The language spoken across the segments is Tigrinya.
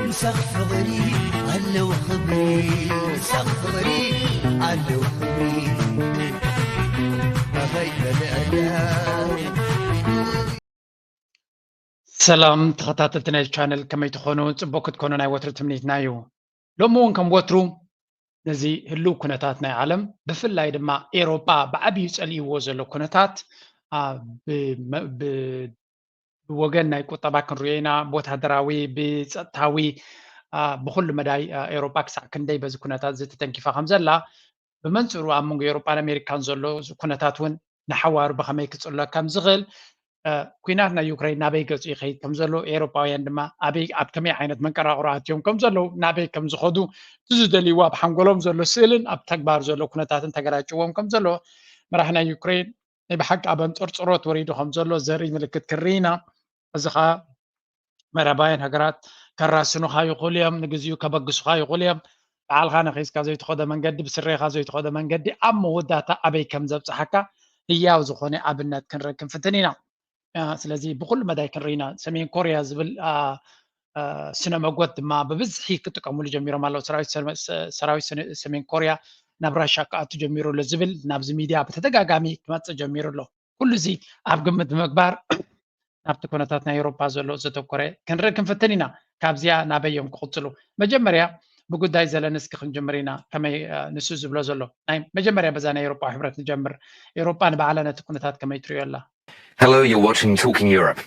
ምሳኽ ፍቕሪ ኣለዎ ክብሪ፣ ምሳኽ ፍቕሪ ኣለዎ ክብሪ። ኣበይ በለ ኣያ ሰላም ተኸታተልቲ ናይ ቻነል፣ ከመይ ትኾኑ? ጽቡቕ ክትኮኑ ናይ ወትሩ ትምኒትና እዩ። ሎሚ እውን ከም ወትሩ ነዚ ህልው ኩነታት ናይ ዓለም፣ ብፍላይ ድማ ኤሮጳ ብዓብዩ ጸሊእዎ ዘሎ ኩነታት፣ ብ ብወገን ናይ ቁጠባ ክንሪኦ ኢና፣ ብወታደራዊ፣ ብጸጥታዊ፣ ብኹሉ መዳይ ኤሮጳ ክሳዕ ክንደይ በዚ ኩነታት እዚ ተተንኪፋ ከም ዘላ፣ ብመንጽሩ ኣብ መንጎ ኤሮጳን ኣሜሪካን ዘሎ ኩነታት እውን ንሓዋሩ ብኸመይ ክጽሎ ከም ዝኽእል፣ ኩናት ናይ ዩክሬን ናበይ ገጹ ይኸይድ ከም ዘሎ፣ ኤሮጳውያን ድማ ኣበይ፣ ኣብ ከመይ ዓይነት መንቀራቕሮ ኣትዮም ከም ዘለዉ፣ ናበይ ከም ዝኸዱ፣ እቲ ዝደልይዎ ኣብ ሓንጎሎም ዘሎ ስእልን ኣብ ተግባር ዘሎ ኩነታትን ተገራጭዎም ከም ዘሎ፣ መራሒ ናይ ዩክሬን ናይ ብሓቂ ኣብ ኣንጸርጽሮት ወሪዱ ከም ዘሎ ዘርኢ ምልክት ክርኢ ኢና። እዚ ኸኣ ምዕራባውያን ሃገራት ከራስኑኻ ይኽእሉ እዮም፣ ንግዚኡ ከበግሱኻ ይኽእሉ እዮም። ባዕልኻ ነኺስካ ዘይትኸዶ መንገዲ፣ ብስሬኻ ዘይትኸዶ መንገዲ ኣብ መወዳእታ ኣበይ ከም ዘብጽሓካ ህያው ዝኾነ ኣብነት ክንርኢ ክንፍትን ኢና። ስለዚ ብኹሉ መዳይ ክንርኢ ኢና። ሰሜን ኮርያ ዝብል ስነ መጎት ድማ ብብዝሒ ክጥቀሙሉ ጀሚሮም ኣለዉ። ሰራዊት ሰሜን ኮርያ ናብ ራሻ ክኣቱ ጀሚሩ ኣሎ ዝብል ናብዚ ሚድያ ብተደጋጋሚ ክመጽእ ጀሚሩ ኣሎ። ኩሉ እዚ ኣብ ግምት ብምግባር ናብቲ ኩነታት ናይ ኤውሮጳ ዘሎ ዘተኮረ ክንርኢ ክንፍትን ኢና። ካብዚኣ ናበይ እዮም ክቕጽሉ? መጀመርያ ብጉዳይ ዘለንስኪ ክንጅምር ኢና። ከመይ ንሱ ዝብሎ ዘሎ ናይ መጀመርያ በዛ ናይ ኤውሮጳ ሕብረት ንጀምር። ኤውሮጳ ንባዕላ ነቲ ኩነታት ከመይ ትርእዮ ኣላ? Hello, you're watching Talking Europe.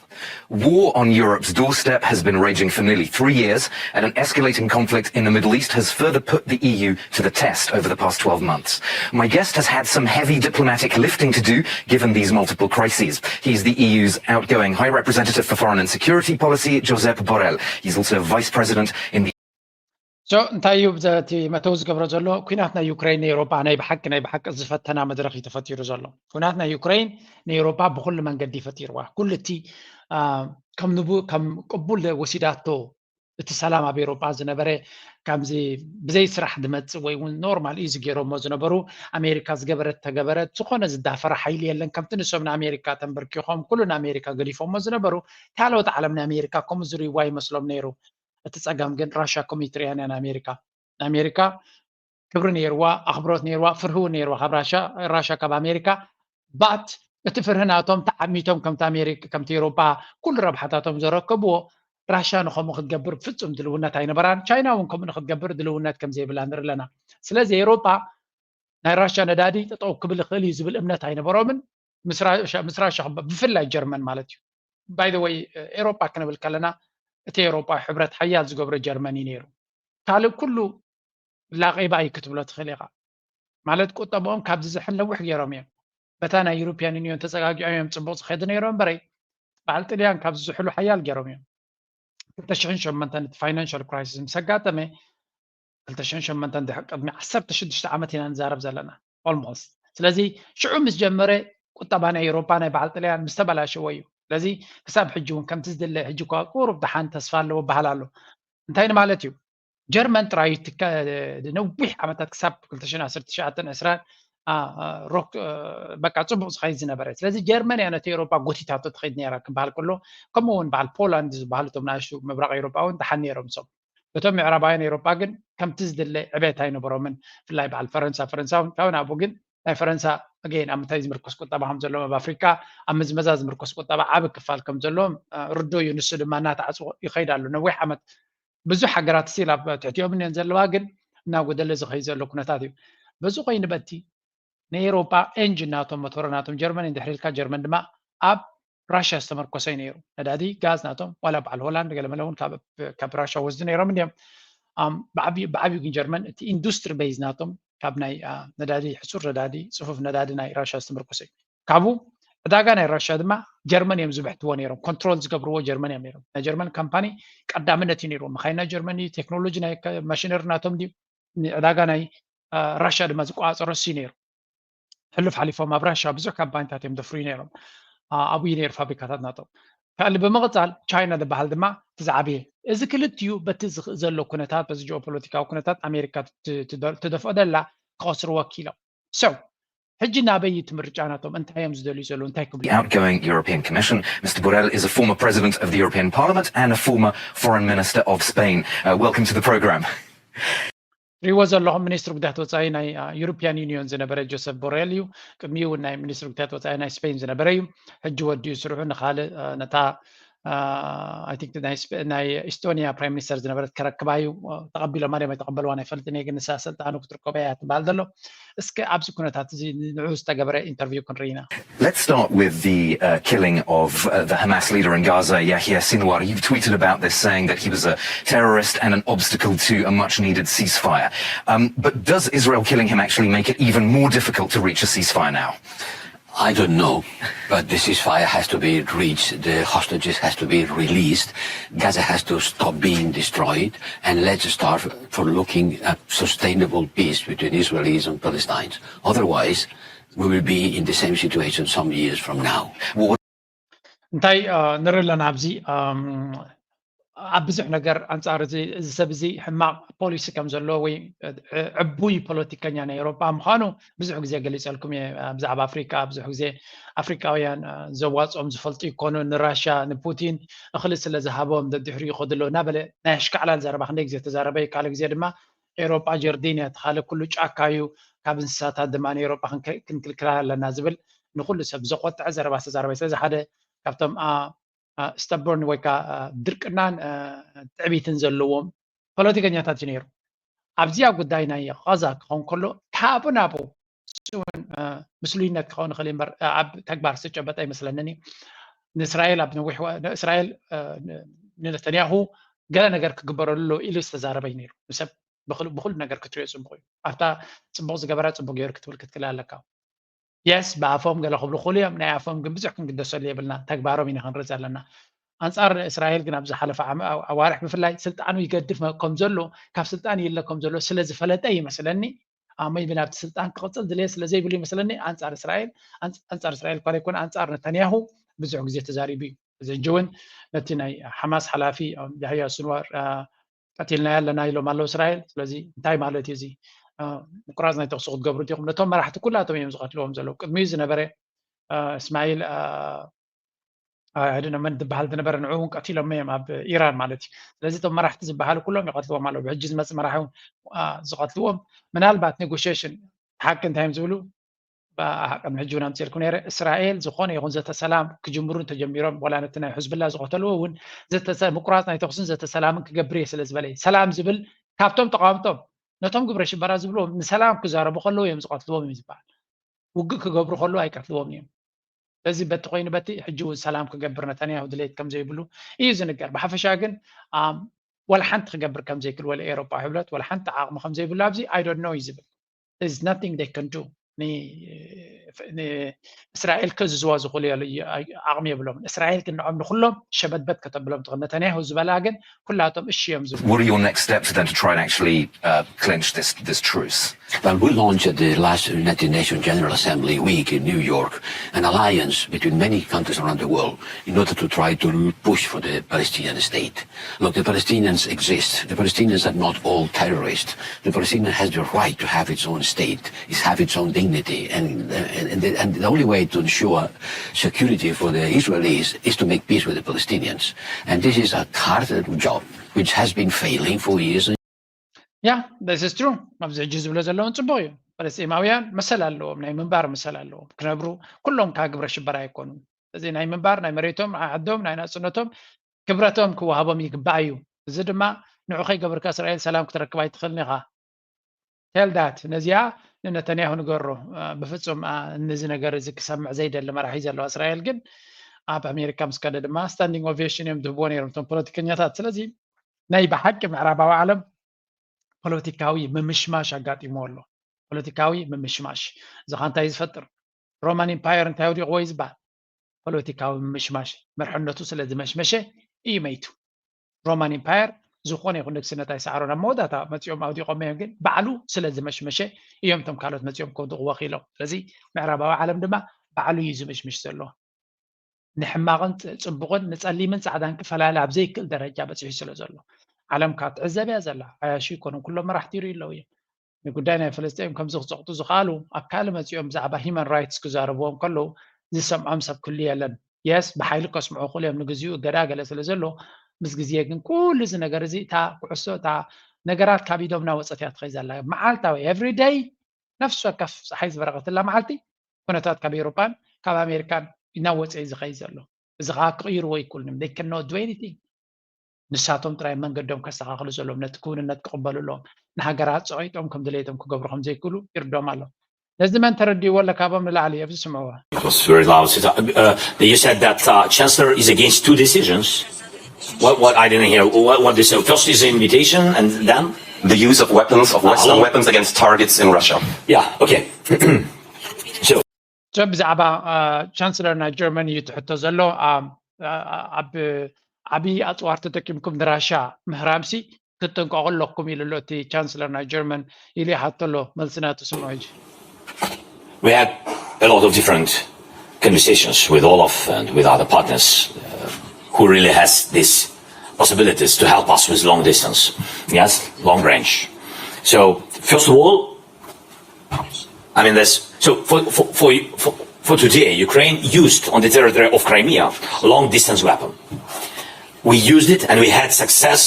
War on Europe's doorstep has been raging for nearly three years, and an escalating conflict in the Middle East has further put the E U to the test over the past twelve months. My guest has had some heavy diplomatic lifting to do, given these multiple crises. He's the E U's outgoing High Representative for Foreign and Security Policy, Josep Borrell. He's also a Vice President in the ሶ እንታይ እዩ እቲ መተው ዝገብሮ ዘሎ? ኩናት ናይ ዩክሬን ንኤውሮጳ ናይ ብሓቂ ናይ ብሓቂ ዝፈተና መድረኽ እዩ ተፈጢሩ ዘሎ። ኩናት ናይ ዩክሬን ንኤውሮጳ ብኩሉ መንገዲ ፈጢርዋ። ኩሉ እቲ ከም ንቡ ከም ቅቡል ወሲዳቶ እቲ ሰላም ኣብ ኤውሮጳ ዝነበረ ከምዚ ብዘይ ስራሕ ዝመጽእ ወይ እውን ኖርማል እዩ ዝገይሮሞ ዝነበሩ ኣሜሪካ ዝገበረት ተገበረት ዝኾነ ዝዳፈረ ሓይሊ የለን። ከምቲ ንሶም ንኣሜሪካ ተንበርኪኾም ኩሉ ንኣሜሪካ ገዲፎሞ ዝነበሩ ካልኦት ዓለም ንኣሜሪካ ከምኡ ዝርእይዋ ይመስሎም ነይሩ። እቲ ጸገም ግን ራሻ ከምኡ ይትርእያን እያ ንኣሜሪካ። ንኣሜሪካ ክብሪ ነይርዋ፣ ኣኽብሮት ነይርዋ፣ ፍርሂ እውን ነይርዋ ካብ ራሻ፣ ራሻ ካብ ኣሜሪካ። ባት እቲ ፍርሂ ናቶም ተዓሚቶም ከምቲ ኣሜሪካ ከምቲ ኤውሮጳ ኩሉ ረብሓታቶም ዘረከብዎ ራሻ ንኸምኡ ክትገብር ፍጹም ድልውነት ኣይነበራን። ቻይና እውን ከምኡ ንክትገብር ድልውነት ከም ዘይብላ ንርኢ ኣለና። ስለዚ ኤውሮጳ ናይ ራሻ ነዳዲ ጠጠው ክብል ይኽእል እዩ ዝብል እምነት ኣይነበሮምን። ምስ ራሻ ምስ ራሻ ክበ- ብፍላይ ጀርመን ማለት እዩ። ባይ ዘ ወይ ኤውሮጳ ክንብል ከለና እቲ ኤውሮጳ ሕብረት ሓያል ዝገብሮ ጀርመን እዩ ነይሩ። ካልእ ኩሉ ላቒባ እዩ ክትብሎ ትኽእል ኢኻ። ማለት ቁጠብኦም ካብ ዝዝሕል ነዊሕ ገይሮም እዮም። በታ ናይ ዩሮፒያን ዩኒዮን ተጸጋጊዖም እዮም ጽቡቕ ዝኸዱ ነይሮም እምበረይ በዓል ጥልያን ካብ ዝዝሕሉ ሓያል ገይሮም እዮም። ክልተ ሽሕን ሸሞንተን እቲ ፋይናንሻል ክራይሲስ ምስ ኣጋጠመ ክልተ ሽሕን ሸሞንተን ድሕሪ ቅድሚ ዓሰርተ ሽዱሽተ ዓመት ኢና ንዛረብ ዘለና ኦልሞስት። ስለዚ ሽዑ ምስ ጀመረ ቁጠባ ናይ ኤውሮፓ ናይ በዓል ጥልያን ምስ ተበላሸወ እዩ። ስለዚ ክሳብ ሕጂ እውን ከምቲ ዝድለ ሕጂ እኳ ቁሩብ ደሓን ተስፋ ኣለዎ በሃል ኣሎ። እንታይ ንማለት እዩ? ጀርመን ጥራይ ነዊሕ ዓመታት ክሳብ ክልተ ሽሕን ዓሰርተ ትሽዓተን ዕስራን ሮክ በቃ ጽቡቕ ዝኸይድ ዝነበረ። ስለዚ ጀርመን እያ ነቲ ኤውሮፓ ጎቲታቶ ትኸይድ ነይራ ክበሃል ከሎ፣ ከምኡ እውን በዓል ፖላንድ ዝበሃሉ እቶም ንኣሽቱ ምብራቕ ኤውሮፓ እውን ደሓን ነይሮም እሶም። እቶም ምዕራባውያን ኤውሮጳ ግን ከምቲ ዝድለ ዕቤት ኣይነበሮምን። ብፍላይ በዓል ፈረንሳ ፈረንሳ እውን ካብኡ ናብኡ ግን ናይ ፈረንሳ ኣገይን ኣብ ምንታይ ዝምርኮስ ቁጠባ ከም ዘለዎም ኣብ ኣፍሪካ ኣብ ምዝመዛ ዝምርኮስ ቁጠባ ዓቢ ክፋል ከም ዘለዎም ርዱእ እዩ። ንሱ ድማ እናተዓፅዎ ይኸይድ ኣሎ። ነዊሕ ዓመት ብዙሕ ሃገራት ስቲል ኣብ ትሕቲኦም እኒአን ዘለዋ ግን እናጎደለ ዝኸይድ ዘሎ ኩነታት እዩ። በዚ ኮይኑ በቲ ንኤውሮጳ ኤንጂን ናቶም ሞቶር ናቶም ጀርመን እንድሕር ኢልካ ጀርመን ድማ ኣብ ራሽያ ዝተመርኮሰ እዩ ነይሩ። ነዳዲ ጋዝ ናቶም ዋላ በዓል ሆላንድ ገለመለ እውን ካብ ራሽያ ወስዱ ነይሮም እንዲዮም። ብዓብዩ ግን ጀርመን እቲ ኢንዱስትሪ ቤዝ ናቶም ካብ ናይ ነዳዲ ሕሱር ነዳዲ ፅፉፍ ነዳዲ ናይ ራሽያ ዝተመርኮሰ እዩ። ካብኡ ዕዳጋ ናይ ራሽያ ድማ ጀርመን እዮም ዝብሕትዎ ነይሮም። ኮንትሮል ዝገብርዎ ጀርመን እዮም ነይሮም። ናይ ጀርመን ካምፓኒ ቀዳምነት እዩ ነይርዎ። መካይን ናይ ጀርመን እዩ፣ ቴክኖሎጂ ናይ ማሽነሪ ናቶም ድዩ፣ ዕዳጋ ናይ ራሽያ ድማ ዝቆፃፀሮ እሱ ነይሩ። ሕሉፍ ሓሊፎም ኣብ ራሽያ ብዙሕ ካምፓኒታት እዮም ደፍርዩ ነይሮም። ኣብኡ ነይሩ ፋብሪካታት ናቶም። ካልእ ብምቕፃል ቻይና ዝበሃል ድማ እቲ ዝዓበየ። እዚ ክልቲኡ በቲ ዘሎ ኩነታት በዚ ጂኦፖለቲካዊ ኩነታት ኣሜሪካ ትደፍኦ ደላ ክኸስርዎ ኪሎም። So ሕጂ ናበይ እዩ እቲ ምርጫ ናቶም? እንታይ እዮም ዝደልዩ ዘለዉ? እንታይ ክብሉ? The outgoing European Commission, Mister Borrell, is a former president of the European Parliament and a former foreign minister of Spain. Uh, welcome to the programme. ሪዎ ዘለኹም ሚኒስትሪ ጉዳያት ወፃኢ ናይ ዩሮፒያን ዩኒዮን ዝነበረ ጆሰፍ ቦሬል እዩ። ቅድሚኡ እውን ናይ ሚኒስትሪ ጉዳያት ወፃኢ ናይ ስፔን ዝነበረ እዩ። ሕጂ ወዲኡ ስርሑ ንካልእ ነታ ናይ ኢስቶኒያ ፕራይም ሚኒስተር ዝነበረት ከረክባ እዩ። ተቐቢሎም ኣድዮም ኣይተቐበልዋን ኣይፈልጥን እየ፣ ግን ንሳ ስልጣኑ ክትርከቦ እያ ትበሃል ዘሎ። እስከ ኣብዚ ኩነታት እዚ ንዑ ዝተገበረ ኢንተርቪው ክንርኢ ኢና። Let's start with the uh, killing of uh, the Hamas leader in Gaza, Yahya Sinwar. You've tweeted about this, saying that he was a terrorist and an obstacle to a much needed ceasefire. Um, but does Israel killing him actually make it even more difficult to reach a ceasefire now? I don't know, but the ceasefire has to be reached, the hostages has to be released, Gaza has to stop being destroyed, and let's start for looking at sustainable peace between Israelis and Palestinians. Otherwise, we will be in the same situation some years from now. እንታይ ንርኢ ኣለና ኣብዚ ኣብ ብዙሕ ነገር ኣንጻር እዚ ሰብ እዚ ሕማቕ ፖሊሲ ከም ዘለዎ ወይ ዕቡይ ፖለቲከኛ ናይ ኤውሮጳ ምዃኑ ብዙሕ ግዜ ገሊጸልኩም እየ። ብዛዕባ ኣፍሪቃ ብዙሕ ግዜ ኣፍሪቃውያን ዘዋጽኦም ዝፈልጡ ይኮኑ። ንራሽያ ንፑቲን እኽሊ ስለ ዝሃቦም ደድሕሪኡ ይኸዱ ኣለዉ እናበለ ናይ ኣሽካዕላል ዘረባ ክንደይ ግዜ ተዛረበ እዩ። ካልእ ግዜ ድማ ኤውሮጳ ጀርዲን እያ፣ እቲ ካልእ ኩሉ ጫካ እዩ፣ ካብ እንስሳታት ድማ ንኤውሮጳ ክንክልክላ ኣለና ዝብል ንኩሉ ሰብ ዘቆጥዐ ዘረባ ዝተዛረበ። ስለዚ ሓደ ካብቶም stubborn ወይ ከዓ ድርቅናን ትዕቢትን ዘለዎም ፖለቲከኛታት እዩ ነይሩ። ኣብዚኣ ጉዳይ ናይ ቃዛ ክኸውን ከሎ ካብኡ ናብኡ እውን ምስሉይነት ክኸውን ይኽእል እምበር ኣብ ተግባር ዝተጨበጠ ኣይመስለንን እዩ። ንእስራኤል ኣብ ነዊሕ እስራኤል ንነተንያሁ ገለ ነገር ክግበረሉ ኢሉ ዝተዛረበ እዩ ነይሩ። ንሰብ ብኩሉ ነገር ክትሪኦ ፅቡቅ እዩ። ኣብታ ፅቡቅ ዝገበራ ፅቡቅ ገይሩ ክትብል ክትክእል ኣለካ። የስ ብኣፎም ገለ ክብሉ ክእሉ እዮም። ናይ ኣፎም ግን ብዙሕ ክንግደሰሉ የብልና። ተግባሮም ኢና ክንርኢ ዘለና። ኣንጻር እስራኤል ግን ኣብ ዝሓለፈ ኣዋርሕ ብፍላይ ስልጣኑ ይገድፍ ከም ዘሎ ካብ ስልጣን ይለ ከም ዘሎ ስለ ዝፈለጠ ይመስለኒ ሜቢ ናብቲ ስልጣን ክቕጽል ድልየት ስለ ዘይብሉ ይመስለኒ ኣንጻር እስራኤል ኣንጻር እስራኤል እኳ ዘይኮነ ኣንጻር ነታንያሁ ብዙሕ ግዜ ተዛሪቡ እዩ። እዚ ሕጂ እውን ነቲ ናይ ሓማስ ሓላፊ ያህያ ስንዋር ቀቲልናዮ ኣለና ኢሎም ኣለዉ እስራኤል። ስለዚ እንታይ ማለት እዩ እዚ? ምቁራፅ ናይ ተኽሲ ክትገብሩ ዲኹም? ነቶም መራሕቲ ኩላቶም እዮም ዝቐትልዎም ዘለዉ። ቅድሚኡ ዝነበረ እስማኤል ኣይደነ መን ዝበሃል ዝነበረ ንዑ እውን ቀቲሎም እዮም ኣብ ኢራን ማለት እዩ። ስለዚ እቶም መራሕቲ ዝበሃሉ ኩሎም ይቐትልዎም ኣለዉ። ብሕጂ ዝመፅእ መራሒ እውን ዝቐትልዎም ምናልባት ኔጎሽሽን ሓቂ እንታይ እዮም ዝብሉ ቅድሚ ሕጂ እውን ኣምፅኤልኩም ነይረ። እስራኤል ዝኾነ ይኹን ዘተ ሰላም ክጅምሩ እንተጀሚሮም ዋላ ነቲ ናይ ሕዝብላ ዝቐተልዎ እውን ምቁራፅ ናይ ተኹስን ዘተ ሰላምን ክገብር እየ ስለ ዝበለ ሰላም ዝብል ካብቶም ተቃወምቶም ነቶም ግብረ ሽበራ ዝብልዎም ንሰላም ክዛረቡ ከለዉ እዮም ዝቐትልዎም እዩ ዝበሃል። ውግእ ክገብሩ ከለዉ ኣይቀትልዎም እዮም። ስለዚ በቲ ኮይኑ በቲ ሕጂ እውን ሰላም ክገብር ነታንያሁ ድሌት ከም ዘይብሉ እዩ ዝንገር። ብሓፈሻ ግን ወላ ሓንቲ ክገብር ከም ዘይክእል ወላ ኤውሮጳዊ ሕብረት ወላ ሓንቲ ዓቕሚ ከም ዘይብሉ ኣብዚ I don't know እዩ ዝብል። There's nothing they can do. ንእስራኤል ክእዝዝዋ ዝኽእሉ ዓቕሚ የብሎምን። እስራኤል ግን ንዖም ንኹሎም ሸበድበድ ከተብሎም ትኽእል። ነታንያሁ ዝበላ ግን ኩላቶም እሺ እዮም ዝብሉ። What are your next steps then to try and actually uh, clinch this, this truce? Well, we launched at the last United Nations General Assembly week in New York an alliance between many countries around the world in order to try to push for the Palestinian state. Look, the Palestinians exist. The Palestinians are not all terrorists. The Palestinian has the right to have its own state, is have its own dignity, and and, the, and the only way to ensure security for the Israelis is to make peace with the Palestinians. And this is a hard job which has been failing for years. Yeah, this is true. ኣብዚ ሕጂ ዝብሎ ዘለውን ፅቡቅ እዩ። ፈለስጢማውያን መሰል ኣለዎም፣ ናይ ምንባር መሰል ኣለዎም። ክነብሩ ኩሎም ካብ ግብረ ሽበራ ኣይኮኑን። እዚ ናይ ምንባር ናይ መሬቶም፣ ናይ ዓዶም፣ ናይ ናፅነቶም ክብረቶም ክወሃቦም ይግባእ እዩ። እዚ ድማ ንዑ ከይገበርካ እስራኤል ሰላም ክትረክብ ኣይትኽእልን ኢኻ። Tell that ነዚኣ ንነተንያሁ ንገሮ። ብፍፁም ነዚ ነገር እዚ ክሰምዕ ዘይደሊ መራሒ ዘለዋ እስራኤል ግን ኣብ ኣሜሪካ ምስ ከደ ድማ standing ovation እዮም ዝህብዎ ነይሮም እቶም ፖለቲከኛታት። ስለዚ ናይ ብሓቂ ምዕራባዊ ዓለም ፖለቲካዊ ምምሽማሽ ኣጋጢምዎ ኣሎ። ፖለቲካዊ ምምሽማሽ እዚ ኸ እንታይ ዝፈጥር? ሮማን ኢምፓየር እንታይ ወዲቕዎ እዩ ዝበሃል? ፖለቲካዊ ምምሽማሽ መርሕነቱ ስለ ዝመሽመሸ እዩ መይቱ። ሮማን ኢምፓየር ዝኾነ ይኹን ንግስነት ኣይሰዓሮን። ኣብ መወዳእታ መፂኦም ኣውዲቖሞ እዮም፣ ግን ባዕሉ ስለ ዝመሽመሸ እዮም እቶም ካልኦት መፂኦም ከውድቕዎ ክኢሎም። ስለዚ ምዕራባዊ ዓለም ድማ ባዕሉ እዩ ዝምሽምሽ ዘሎ። ንሕማቕን ፅቡቕን ንፀሊምን ፃዕዳን ክፈላለ ኣብ ዘይክእል ደረጃ በፂሑ ስለ ዘሎ ዓለም ካብ ትዕዘብ እያ ዘላ። ዓያሹ ይኮኑን ኩሎም መራሕቲ ይርእዩ ኣለዉ እዮም። ንጉዳይ ናይ ፍልስጤም ከምዚ ክፀቕጡ ዝኸኣሉ ኣካል መፂኦም ብዛዕባ ሂማን ራይትስ ክዛረብዎም ከለዉ ዝሰምዖም ሰብ ክህሉ የለን። የስ ብሓይሊ ከስምዑ ክእሉ እዮም ንግዚኡ እገዳ ገለ ስለ ዘሎ ምስ ግዜ ግን ኩሉ እዚ ነገር እዚ እታ ኩዕሶ እታ ነገራት ካብ ኢዶም እናወፀት እያ ትኸይ ዘላ መዓልታዊ every day ነፍሲ ወከፍ ፀሓይ ዝበረቐትላ መዓልቲ ኩነታት ካብ ኤውሮጳን ካብ ኣሜሪካን እናወፀ እዩ ዝኸይ ዘሎ። እዚ ከዓ ክቕይርዎ ይክእሉን እዮም they cannot do anything። ንሳቶም ጥራይ መንገዶም ከስተኻኽሉ ዘለዎም ነቲ ክውንነት ክቕበሉ ኣለዎም። ንሃገራት ፀቒጦም ከም ድሌቶም ክገብሩ ከም ዘይክእሉ ይርዶም ኣሎ። ነዚ መን ተረዲእዎ ኣሎ ካብኦም ንላዕሊ ኣብዚ ስምዕዎ። It was very loud. Uh, you said that uh, Chancellor is against two decisions. What, what I didn't hear. What, what they said? First is the invitation, and then The use of weapons, of Western weapons against targets in Russia. Yeah. Okay. So ቸ ብዛዕባ ቻንስለር ናይ ጀርመን እዩ ትሕቶ ዘሎ። ኣብ ዓብዪ ኣፅዋር ተጠቂምኩም ንራሻ ምህራምሲ ክትጥንቀቑ ኣለኩም ኢሉ ኣሎ እቲ ቻንስለር ናይ ጀርመን ኢሉ ይሓቶ ኣሎ። መልስና ትስምዑ ሕጂ። We had a lot of different conversations with Olaf and with other partners uh, who really has this possibilities to help us with long distance, yes, long range. So first of all, I mean, there's so for for for, for, for today, Ukraine used on the territory of Crimea long distance weapon. We used it and we had success.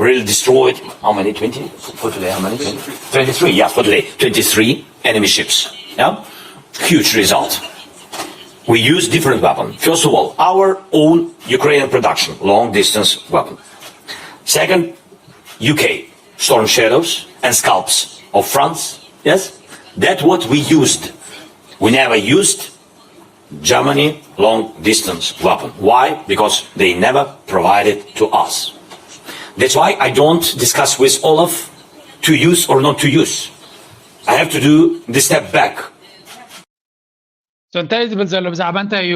Really destroyed how many? twenty? For today, how many? twenty-three, yeah, for today, twenty-three enemy ships. Yeah? Huge result. We use different weapons. First of all, our own Ukrainian production, long distance weapon. Second, U K, Storm Shadows and Scalps of France. Yes? That's what we used. We never used Germany long distance weapon. Why? Because they never provided to us. That's why I don't discuss with Olaf to use or not to use. I have to do the step back. እንታይ ዝብል ዘሎ ብዛዕባ እንታይ እዩ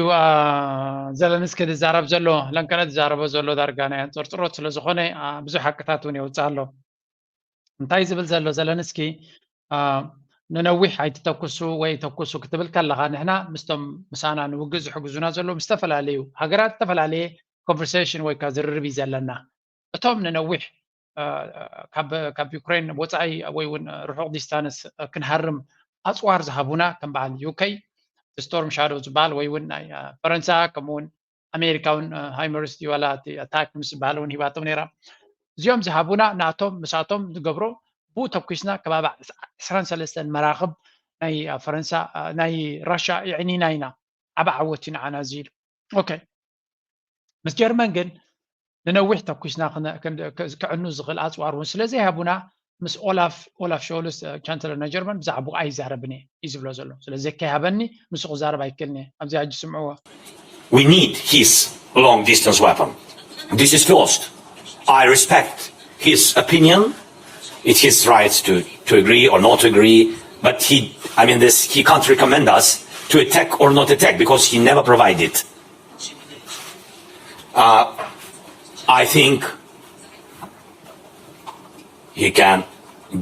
ዘለንስኪ ዝዛረብ ዘሎ? ለንቀነ ዝዛረቦ ዘሎ ዳርጋ ናይ ኣንፀርፅሮት ስለዝኾነ ብዙሕ ሓቅታት እውን የውፅእ ኣሎ። እንታይ ዝብል ዘሎ ዘለንስኪ ንነዊሕ ኣይትተኩሱ ወይ ተኩሱ ክትብል ከለኻ ንሕና ምስቶም ምሳና ንውግእ ዝሕግዙና ዘለዉ ምስ ዝተፈላለዩ ሃገራት ዝተፈላለየ conversation ወይ ከዓ ዝርርብ እዩ ዘለና። እቶም ንነዊሕ ካብ ዩክሬን ወፃኢ ወይ እውን ርሑቕ distance ክንሃርም ኣፅዋር ዝሃቡና ከም በዓል U K Storm Shadow ዝበሃል ወይ እውን ናይ ፈረንሳ ከምኡውን ኣሜሪካውን ሃይመርስ ዋላ እቲ ኣታክ ምስ ዝበሃል እውን ሂባቶም ነይራ። እዚኦም ዝሃቡና ናቶም ምሳቶም ዝገብሮ ብኡ ተኩስና ከባቢ ዕስራን ሰለስተን መራኽብ ናይ ፈረንሳ ናይ ራሻ የዕኒና ኢና። ዓብ ዓወት እዩ ንዓና እዚ ኢሉ። ኦኬ ምስ ጀርመን ግን ንነዊሕ ተኩስና ክዕኑ ዝኽእል ኣፅዋር እውን ስለ ዘይሃቡና ምስ ኦላፍ ኦላፍ ሾልስ ቻንስለር ናይ ጀርመን ብዛዕባኡ ኣይዛረብን እየ እዩ ዝብሎ ዘሎ። ስለዚ ከይሃበኒ ንሱ ክዛረብ ኣይክእልን እየ። ኣብዚ ሕጂ ስምዕዎ። We need his long distance weapon. This is first. I respect his opinion. It's his right to, to agree or not to agree. But he, I mean, this, he can't recommend us to attack or not attack because he never provided. Uh, I think he can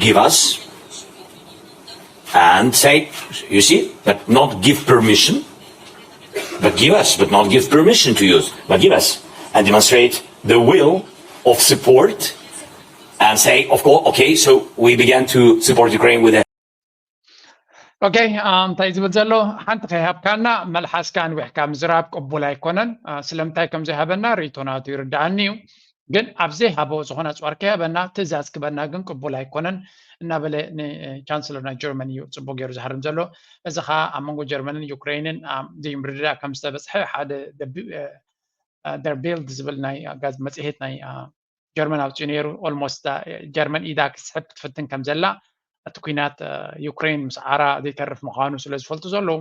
give us and say, you see, but not give permission, but give us, but not give permission to use, but give us and demonstrate the will of support and say, of course, okay, so we began to support Ukraine with a ኦኬ እንታይ ዝብል ዘሎ ሓንቲ ከይሃብካና መልሓስካ ኣንዊሕካ ምዝራብ ቅቡል ኣይኮነን። ስለምንታይ ከም ዘይሃበና ርእይቶ ናቱ ይርድኣኒ እዩ። ግን ኣብ ዘይሃቦ ዝኾነ ኣፅዋር ከይሃበና ትእዛዝ ክበና ግን ቅቡል ኣይኮነን እናበለ ንቻንስለር ናይ ጀርመን እዩ ፅቡቅ ገይሩ ዝሃርም ዘሎ። እዚ ከዓ ኣብ መንጎ ጀርመንን ዩክሬንን ዘይምርድዳእ ከም ዝተበፅሐ ሓደ Der Bild ዝብል ናይ መፅሄት ናይ ጀርመን ኣውፅኡ ነይሩ። Almost ጀርመን ኢዳ ክትስሕብ ክትፍትን ከም ዘላ እቲ ኩናት ዩክሬን ምስ ዓራ ዘይተርፍ ምዃኑ ስለ ዝፈልጡ ዘለዉ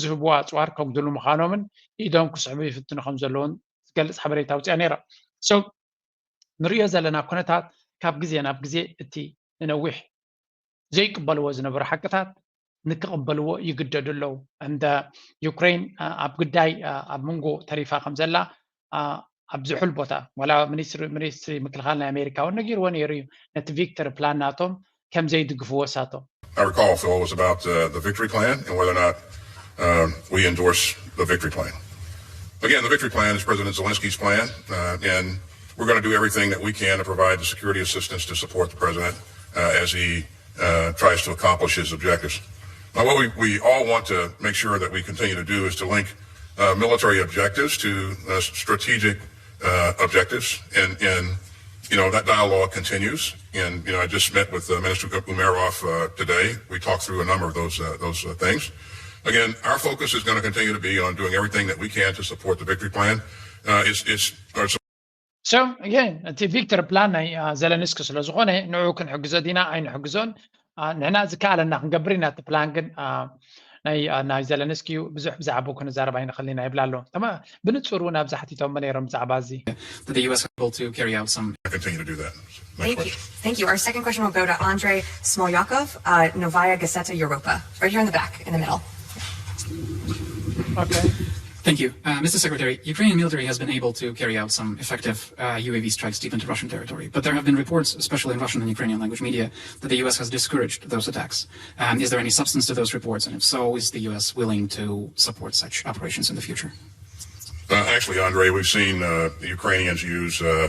ዝህብዎ ኣፅዋር ከጉድሉ ምዃኖምን ኢዶም ክስሕቡ ይፍትኑ ከም ዘለዉን ዝገልፅ ሓበሬታ ኣውፅኣ ነይራ። So ንሪኦ ዘለና ኩነታት ካብ ግዜ ናብ ግዜ እቲ ንነዊሕ ዘይቅበልዎ ዝነበሩ ሓቅታት ንክቕበልዎ ይግደዱ ኣለዉ። እንደ ዩክሬን ኣብ ግዳይ ኣብ መንጎ ተሪፋ ከም ዘላ ኣብ ዝሑል ቦታ ዋላ ሚኒስትሪ ምክልኻል ናይ ኣሜሪካ እውን ነጊርዎ ነይሩ እዩ ነቲ ቪክተር ፕላን ናቶም ከም ዘይድግፍዎ ሳቶም። Our call, Phil, was about uh, the victory plan and whether or not um, we endorse the victory plan. Again, the victory plan is President Zelensky's plan, uh, and we're going to do everything that we can to provide the security assistance to support the president uh, as he uh, tries to accomplish his objectives. Now, what we, we all want to make sure that we continue to do is to link uh, military objectives to uh, strategic uh, objectives, and, and you know that dialogue continues. And you know, I just met with uh, Minister Umerov uh, today. We talked through a number of those uh, those uh, things. Again, our focus is going to continue to be on doing everything that we can to support the victory plan. Uh, it's, it's, it's So again እቲ ቪክተር ፕላን ናይ ዘለንስኪ ስለ ዝኾነ ንዑ ክንሕግዞ ዲና ኣይንሕግዞን። ንሕና ዝከኣለና ክንገብር ኢና። እቲ ፕላን ግን ናይ ናይ ዘለንስኪ እዩ። ብዙሕ ብዛዕባኡ ክንዛረብ ኣይንኽእል ኢና ይብላ ኣሎ። ብንጹር እውን ኣብዚ ሓቲቶሞ ነይሮም ብዛዕባ እዚ። That the U S able to carry out some continue to do that. Thank you. Thank you. Our second question will go to Andrei Smolyakov, uh, Novaya Gazeta Europa, right here in the back, in the middle. Okay. Thank you. Uh, Mister Secretary, Ukrainian military has been able to carry out some effective uh, U A V strikes deep into Russian territory, but there have been reports, especially in Russian and Ukrainian language media, that the U S has discouraged those attacks. Um, is there any substance to those reports? And if so, is the U S willing to support such operations in the future? Uh, actually, Andre, we've seen uh, the Ukrainians use uh,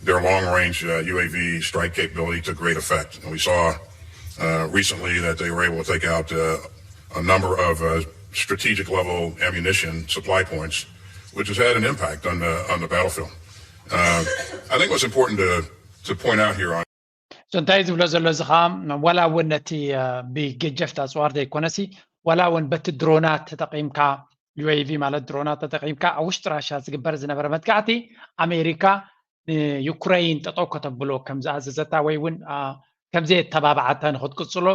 their long-range uh, U A V strike capability to great effect. And we saw uh, recently that they were able to take out uh, a number of uh, strategic level ammunition supply points, which has had an impact on the on the battlefield. Uh, I think what's important to to point out here on So እንታይ ዝብሎ ዘሎ እዚ ከዓ፣ ዋላ እውን ነቲ ብገጀፍቲ ኣፅዋር ዘይኮነሲ ዋላ እውን በቲ ድሮናት ተጠቂምካ፣ ዩ ኤ ቪ ማለት ድሮናት ተጠቂምካ ኣብ ውሽጢ ራሻ ዝግበር ዝነበረ መጥቃዕቲ ኣሜሪካ ንዩክረይን ጠጠው ከተብሎ ከም ዝኣዘዘታ ወይ እውን ከም ዘየተባብዓታ ንክትቅፅሎ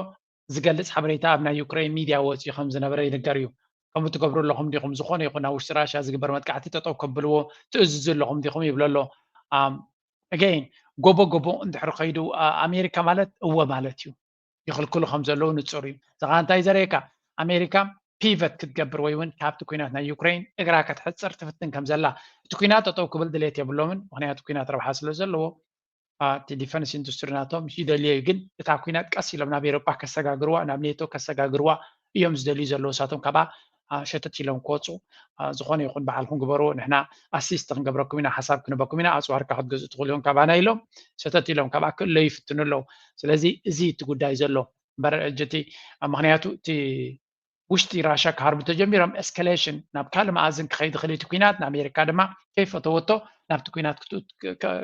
ዝገልፅ ሓበሬታ ኣብ ናይ ዩክረይን ሚድያ ወፂኡ ከም ዝነበረ ይንገር እዩ። ከምኡ ትገብሩ ኣለኹም ዲኹም? ዝኾነ ይኹን ኣብ ውሽጢ ራሻ ዝግበር መጥቃዕቲ ጠጠው ከብልዎ ትእዝዙ ኣለኹም ዲኹም ይብሎ ኣሎ። ኣገይን ጎቦ ጎቦ እንድሕር ከይዱ ኣሜሪካ ማለት እወ ማለት እዩ። ይኽልክሉ ከም ዘለዉ ንፁር እዩ። እዚ ከዓ እንታይ ዘርእየካ? ኣሜሪካ ፒቨት ክትገብር ወይ እውን ካብቲ ኩናት ናይ ዩክሬን እግራ ከተሕፅር ትፍትን ከም ዘላ። እቲ ኩናት ጠጠው ክብል ድሌት የብሎምን፣ ምክንያቱ ኩናት ረብሓ ስለ ዘለዎ። እቲ ዲፈንስ ኢንዱስትሪ ናቶም ይደልዮ እዩ፣ ግን እታ ኩናት ቀስ ኢሎም ናብ ኤሮጳ ከሰጋግርዋ፣ ናብ ኔቶ ከሰጋግርዋ እዮም ዝደልዩ ዘለዉ። እሳቶም ካብኣ ሸተት ኢሎም ክወፁ፣ ዝኾነ ይኹን ባዕልኩም ግበርዎ፣ ንሕና ኣሲስት ክንገብረኩም ኢና፣ ሓሳብ ክንበኩም ኢና፣ ኣፅዋርካ ክትገዝኡ ትኽእሉ ኢኹም ካባና ኢሎም ሸተት ኢሎም ካብኣ ክእለዩ ይፍትኑ ኣለዉ። ስለዚ እዚ እቲ ጉዳይ ዘሎ እምበር እጅቲ ምክንያቱ እቲ ውሽጢ ራሻ ክሃርቡ ተጀሚሮም ኤስካሌሽን ናብ ካልእ መኣዝን ክኸይድ ይኽእል እቲ ኩናት። ንኣሜሪካ ድማ ከይፈተወቶ ናብቲ ኩናት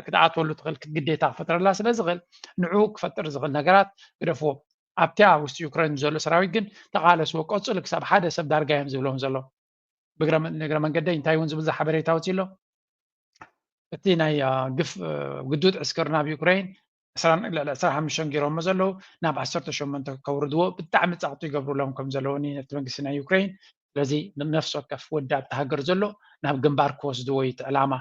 ክትኣትወሉ ትኽእል ግዴታ ክፈጥረላ ስለ ዝኽእል ንዕኡ ክፈጥር ዝኽእል ነገራት ግደፍዎ። ኣብቲያ ውሽጢ ዩክሬን ዘሎ ሰራዊት ግን ተቓለስዎ ቀፅሉ ክሳብ ሓደ ሰብ ዳርጋ እዮም ዝብሎም ዘሎ። ብእግረ መንገደይ እንታይ እውን ዝብል ሓበሬታ ወፂ ኣሎ። እቲ ናይ ግፍ ግዱድ ዕስክር ናብ ዩክሬን ልዕሊ ዕስራ ሓሙሽተ ገይሮሞ ዘለዉ ናብ ዓሰርተ ሸሞንተ ከውርድዎ ብጣዕሚ ፃቕጡ ይገብሩሎም ከም ዘለዉ ነቲ መንግስቲ ናይ ዩክሬን። ስለዚ ነፍሲ ወከፍ ወዲ ኣብቲ ሃገር ዘሎ ናብ ግንባር ክወስድዎ እዩ እቲ ዕላማ።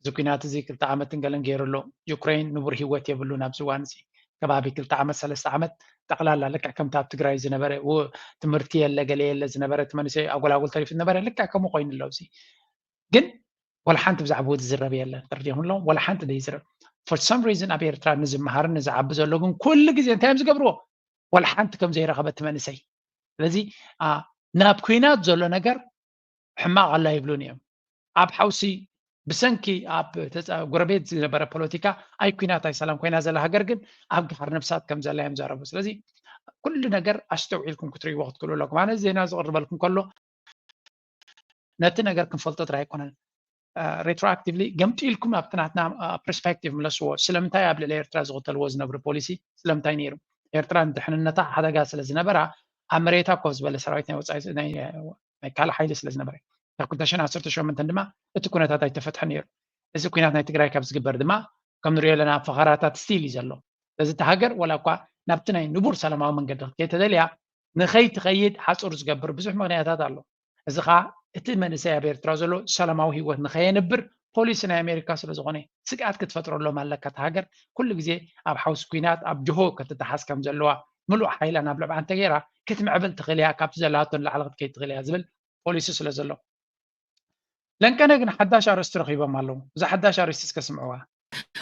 እዚ ኩናት እዚ ክልተ ዓመትን ገለን ገይሩ ኣሎ። ዩክሬን ንቡር ህይወት የብሉን ኣብዚ እዋን እዚ። ከባቢ ክልተ ዓመት ሰለስተ ዓመት ጠቕላላ ልክዕ ከምቲ ኣብ ትግራይ ዝነበረ ትምህርቲ የለ ገለ የለ ዝነበረ እቲ መንእሰይ ኣጎላጉል ተሪፉ ዝነበረ ልክዕ ከምኡ ኮይኑ ኣሎ። እዚ ግን ወላ ሓንቲ ብዛዕባኡ ዝዝረብ የለን። ተረዲኹም ኣለኹም? ወላ ሓንቲ ዘይዝረብ። For some reason ኣብ ኤርትራ ንዝመሃርን ንዝዓቢ ዘሎ ግን ኩሉ ግዜ እንታይ እዮም ዝገብርዎ? ወላ ሓንቲ ከም ዘይረኸበ እቲ መንእሰይ። ስለዚ ናብ ኩናት ዘሎ ነገር ሕማቕ ኣሎ ኣይብሉን እዮም። ኣብ ሓውሲ ብሰንኪ ኣብ ጎረቤት ዝነበረ ፖለቲካ ኣይ ኩናት ኣይ ሰላም ኮይና ዘላ ሃገር ግን ኣብ ድሓር ነብሳት ከም ዘላ እዮም ዘረቡ። ስለዚ ኩሉ ነገር ኣስተውዒልኩም ክትርእይዎ ክትክእሉ ኣለኩም። ኣነ ዜና ዝቕርበልኩም ከሎ ነቲ ነገር ክንፈልጦ ጥራይ ኣይኮነን። ሬትሮኣክቲቭሊ ገምጢልኩም ኣብቲ ናትና ፐርስፔክቲቭ ምለስዎ። ስለምንታይ ኣብ ልዕሊ ኤርትራ ዝኽተልዎ ዝነብሩ ፖሊሲ ስለምንታይ ነይሩ? ኤርትራ ንድሕንነታ ሓደጋ ስለ ዝነበራ ኣብ መሬታ ኮፍ ዝበለ ሰራዊት ናይ ወፃኢ ናይ ካልእ ሓይሊ ስለ ዝነበረ ካብ ክልተ ሽሕን ዓሰርተ ሸሞንተን ድማ እቲ ኩነታት ኣይተፈትሐን ነይሩ። እዚ ኩናት ናይ ትግራይ ካብ ዝግበር ድማ ከም ንሪኦ ኣለና ፈኸራታት ስቲል እዩ ዘሎ። ስለዚ እቲ ሃገር ዋላ እኳ ናብቲ ናይ ንቡር ሰላማዊ መንገዲ ክትከይድ ተደልያ ንኸይትኸይድ ሓፁር ዝገብር ብዙሕ ምኽንያታት ኣሎ። እዚ ከዓ እቲ መንእሰይ ኣብ ኤርትራ ዘሎ ሰላማዊ ህይወት ንኸየንብር ፖሊሲ ናይ ኣሜሪካ ስለ ዝኾነ ስግኣት ክትፈጥረሎም ኣለካ። እታ ሃገር ኩሉ ግዜ ኣብ ሓውሲ ኩናት ኣብ ጅሆ ክትተሓዝ ከም ዘለዋ ምሉእ ሓይላ ናብ ልዕባ እንተገይራ ክትምዕብል ትኽእል እያ፣ ካብቲ ዘለቶ ንላዕሊ ክትከይድ ትኽእል እያ ዝብል ፖሊሲ ስለ ዘሎ። ለንቀነ ግን ሓዳሽ ኣርእስቲ ረኺቦም ኣለዉ። እዛ ሓዳሽ ኣርእስቲ እስከ ስምዕዋ።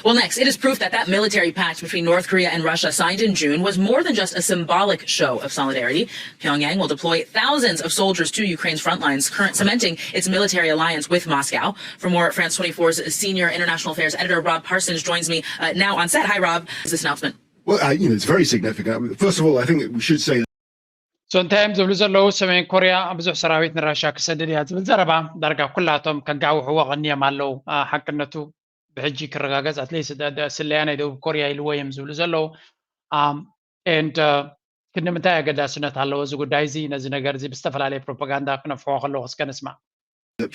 Well, next, it is proof that that military pact between North Korea and Russia signed in June was more than just a symbolic show of solidarity. Pyongyang will deploy thousands of soldiers to Ukraine's front lines, current cementing its military alliance with Moscow. For more, France twenty-four's senior international affairs editor Rob Parsons joins me uh, now on set. Hi, Rob. This announcement. Well, uh, you know, it's very significant. First of all, I think we should say so እንታይ እዮም ዝብሉ ዘለዉ? ሰሜን ኮርያ ብዙሕ ሰራዊት ንራሻ ክሰድድ እያ ዝብል ዘረባ ዳርጋ ኩላቶም ከጋውሕዎ ቀንዮም ኣለዉ። ሓቅነቱ ብሕጂ ክረጋገጽ ኣትሊስት ስለያ ናይ ደቡብ ኮርያ ኢልዎ እዮም ዝብሉ ዘለዉ። And ንምንታይ ኣገዳስነት ኣለዎ እዚ ጉዳይ እዚ? ነዚ ነገር እዚ ብዝተፈላለየ ፕሮፓጋንዳ ክነፍሕዎ ከለዉ እስከ ንስማዕ።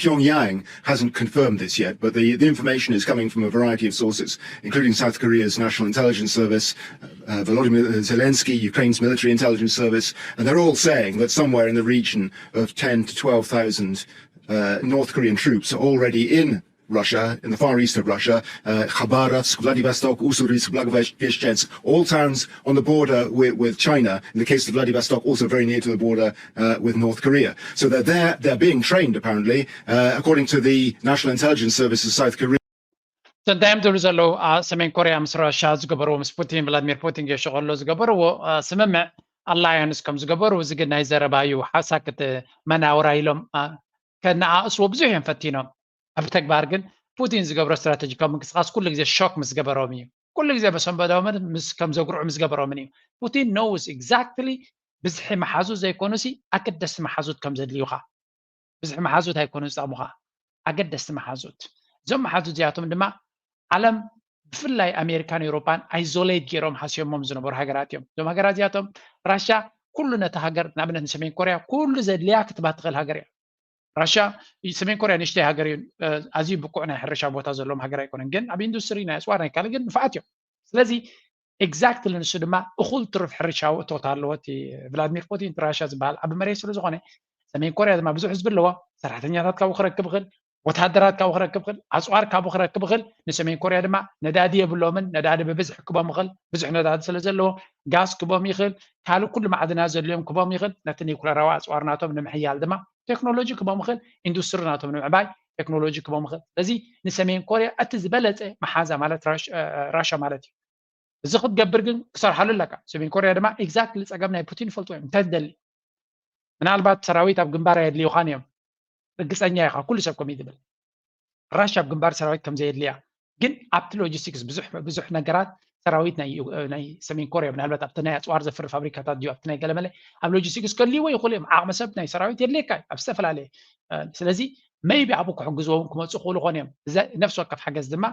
Pyongyang hasn't confirmed this yet, but the, the information is coming from a variety of sources, including South Korea's National Intelligence Service, uh, Volodymyr Zelensky, Ukraine's military intelligence service, and they're all saying that somewhere in the region of ten to twelve thousand uh, North Korean troops are already in Russia, in the far east of Russia, uh, Khabarovsk, Vladivostok, Ussurisk, Blagoveshchensk, all towns on the border with, with China. In the case of Vladivostok, also very near to the border uh, with North Korea. So they're there, they're being trained apparently, uh, according to the National Intelligence Service of South Korea. እንታይ እዮም ዝብሉ ዘለዉ? ሰሜን ኮርያ ምስ ራሻ ዝገበርዎ ምስ ፑቲን ቭላድሚር ፑቲን ጌሾ ከሎ ዝገበርዎ ስምምዕ ኣላያንስ ከም ዝገበሩ፣ እዚ ግን ናይ ዘረባ እዩ። ሓሳክት መናውራ ኢሎም ከነኣእስዎ ብዙሕ እዮም ፈቲኖም። ኣብ ተግባር ግን ፑቲን ዝገብሮ ስትራተጂካዊ ምንቅስቃስ ኩሉ ግዜ ሾክ ምስ ገበሮም እዩ። ኩሉ ግዜ በሰንበዶምን ምስ ከም ዘጉርዑ ምስ ገበሮምን እዩ። ፑቲን knows exactly ብዝሒ መሓዙት ዘይኮኑሲ ኣገደስቲ መሓዙት ከም ዘድልዩኻ። ብዝሒ መሓዙት ኣይኮኑ ዝጠቕሙኻ፣ ኣገደስቲ መሓዙት። እዞም መሓዙት እዚኣቶም ድማ ዓለም ብፍላይ ኣሜሪካን ኤውሮፓን ኣይዞሌት ገይሮም ሓስዮሞም ዝነበሩ ሃገራት እዮም። እዞም ሃገራት እዚኣቶም ራሻ ኩሉ ነቲ ሃገር ንኣብነት ንሰሜን ኮርያ ኩሉ ዘድልያ ክትባ ትኽእል ሃገር እያ። ራሻ ሰሜን ኮርያ ንእሽተይ ሃገር እዩ፣ ኣዝዩ ብቁዕ ናይ ሕርሻ ቦታ ዘለዎም ሃገር ኣይኮነን፣ ግን ኣብ ኢንዱስትሪ ናይ ኣፅዋር ናይ ካልእ ግን ንፋዓት እዮም። ስለዚ ኤግዛክትሊ ንሱ ድማ እኹል ትሩፍ ሕርሻዊ እቶት ኣለዎ። እቲ ቭላድሚር ፑቲን እቲ ራሻ ዝበሃል ዓቢ መሬት ስለ ዝኾነ ሰሜን ኮርያ ድማ ብዙሕ ህዝቢ ኣለዎ። ሰራሕተኛታት ካብኡ ክረክብ ይኽእል፣ ወታደራት ካብኡ ክረክብ ይኽእል፣ ኣፅዋር ካብኡ ክረክብ ይኽእል። ንሰሜን ኮርያ ድማ ነዳዲ የብሎምን። ነዳዲ ብብዝሒ ክቦም ይኽእል፣ ብዙሕ ነዳዲ ስለ ዘለዎ ጋዝ ክቦም ይኽእል፣ ካልእ ኩሉ ማዕድናት ዘድልዮም ክቦም ይኽእል። ነቲ ኒውክለራዊ ኣፅዋር ናቶም ንምሕያል ድማ ቴክኖሎጂ ክቦም ይኽእል፣ ኢንዱስትሪ ናቶም ንምዕባይ ቴክኖሎጂ ክቦም ይኽእል። ስለዚ ንሰሜን ኮርያ እቲ ዝበለፀ መሓዛ ማለት ራሻ ማለት እዩ። እዚ ክትገብር ግን ክሰርሓሉ ኣለካ። ሰሜን ኮርያ ድማ ኤግዛክትሊ ፀገም ናይ ፑቲን ይፈልጥዎ እዮም እንታይ ዝደሊ። ምናልባት ሰራዊት ኣብ ግንባር ኣየድልዩኻን እዮም፣ ርግፀኛ ኢኻ፣ ኩሉ ሰብ ከምኡ እዩ ዝብል። ራሻ ኣብ ግንባር ሰራዊት ከም ዘየድልያ ግን ኣብቲ ሎጂስቲክስ ብዙሕ ብዙሕ ነገራት ሰራዊት ናይ ናይ ሰሜን ኮርያ ምናልባት ኣብቲ ናይ ኣፅዋር ዘፍሪ ፋብሪካታት ድዩ ኣብቲ ናይ ገለመለ ኣብ ሎጂስቲክስ ከድልይዎ ይኽእሉ እዮም። ዓቕሚ ሰብ ናይ ሰራዊት የድልየካ እዩ ኣብ ዝተፈላለየ ስለዚ ሜይቢ ኣብኡ ክሕግዝዎም ክመፁ ክኽእሉ ኾን እዮም። ነፍሲ ወከፍ ሓገዝ ድማ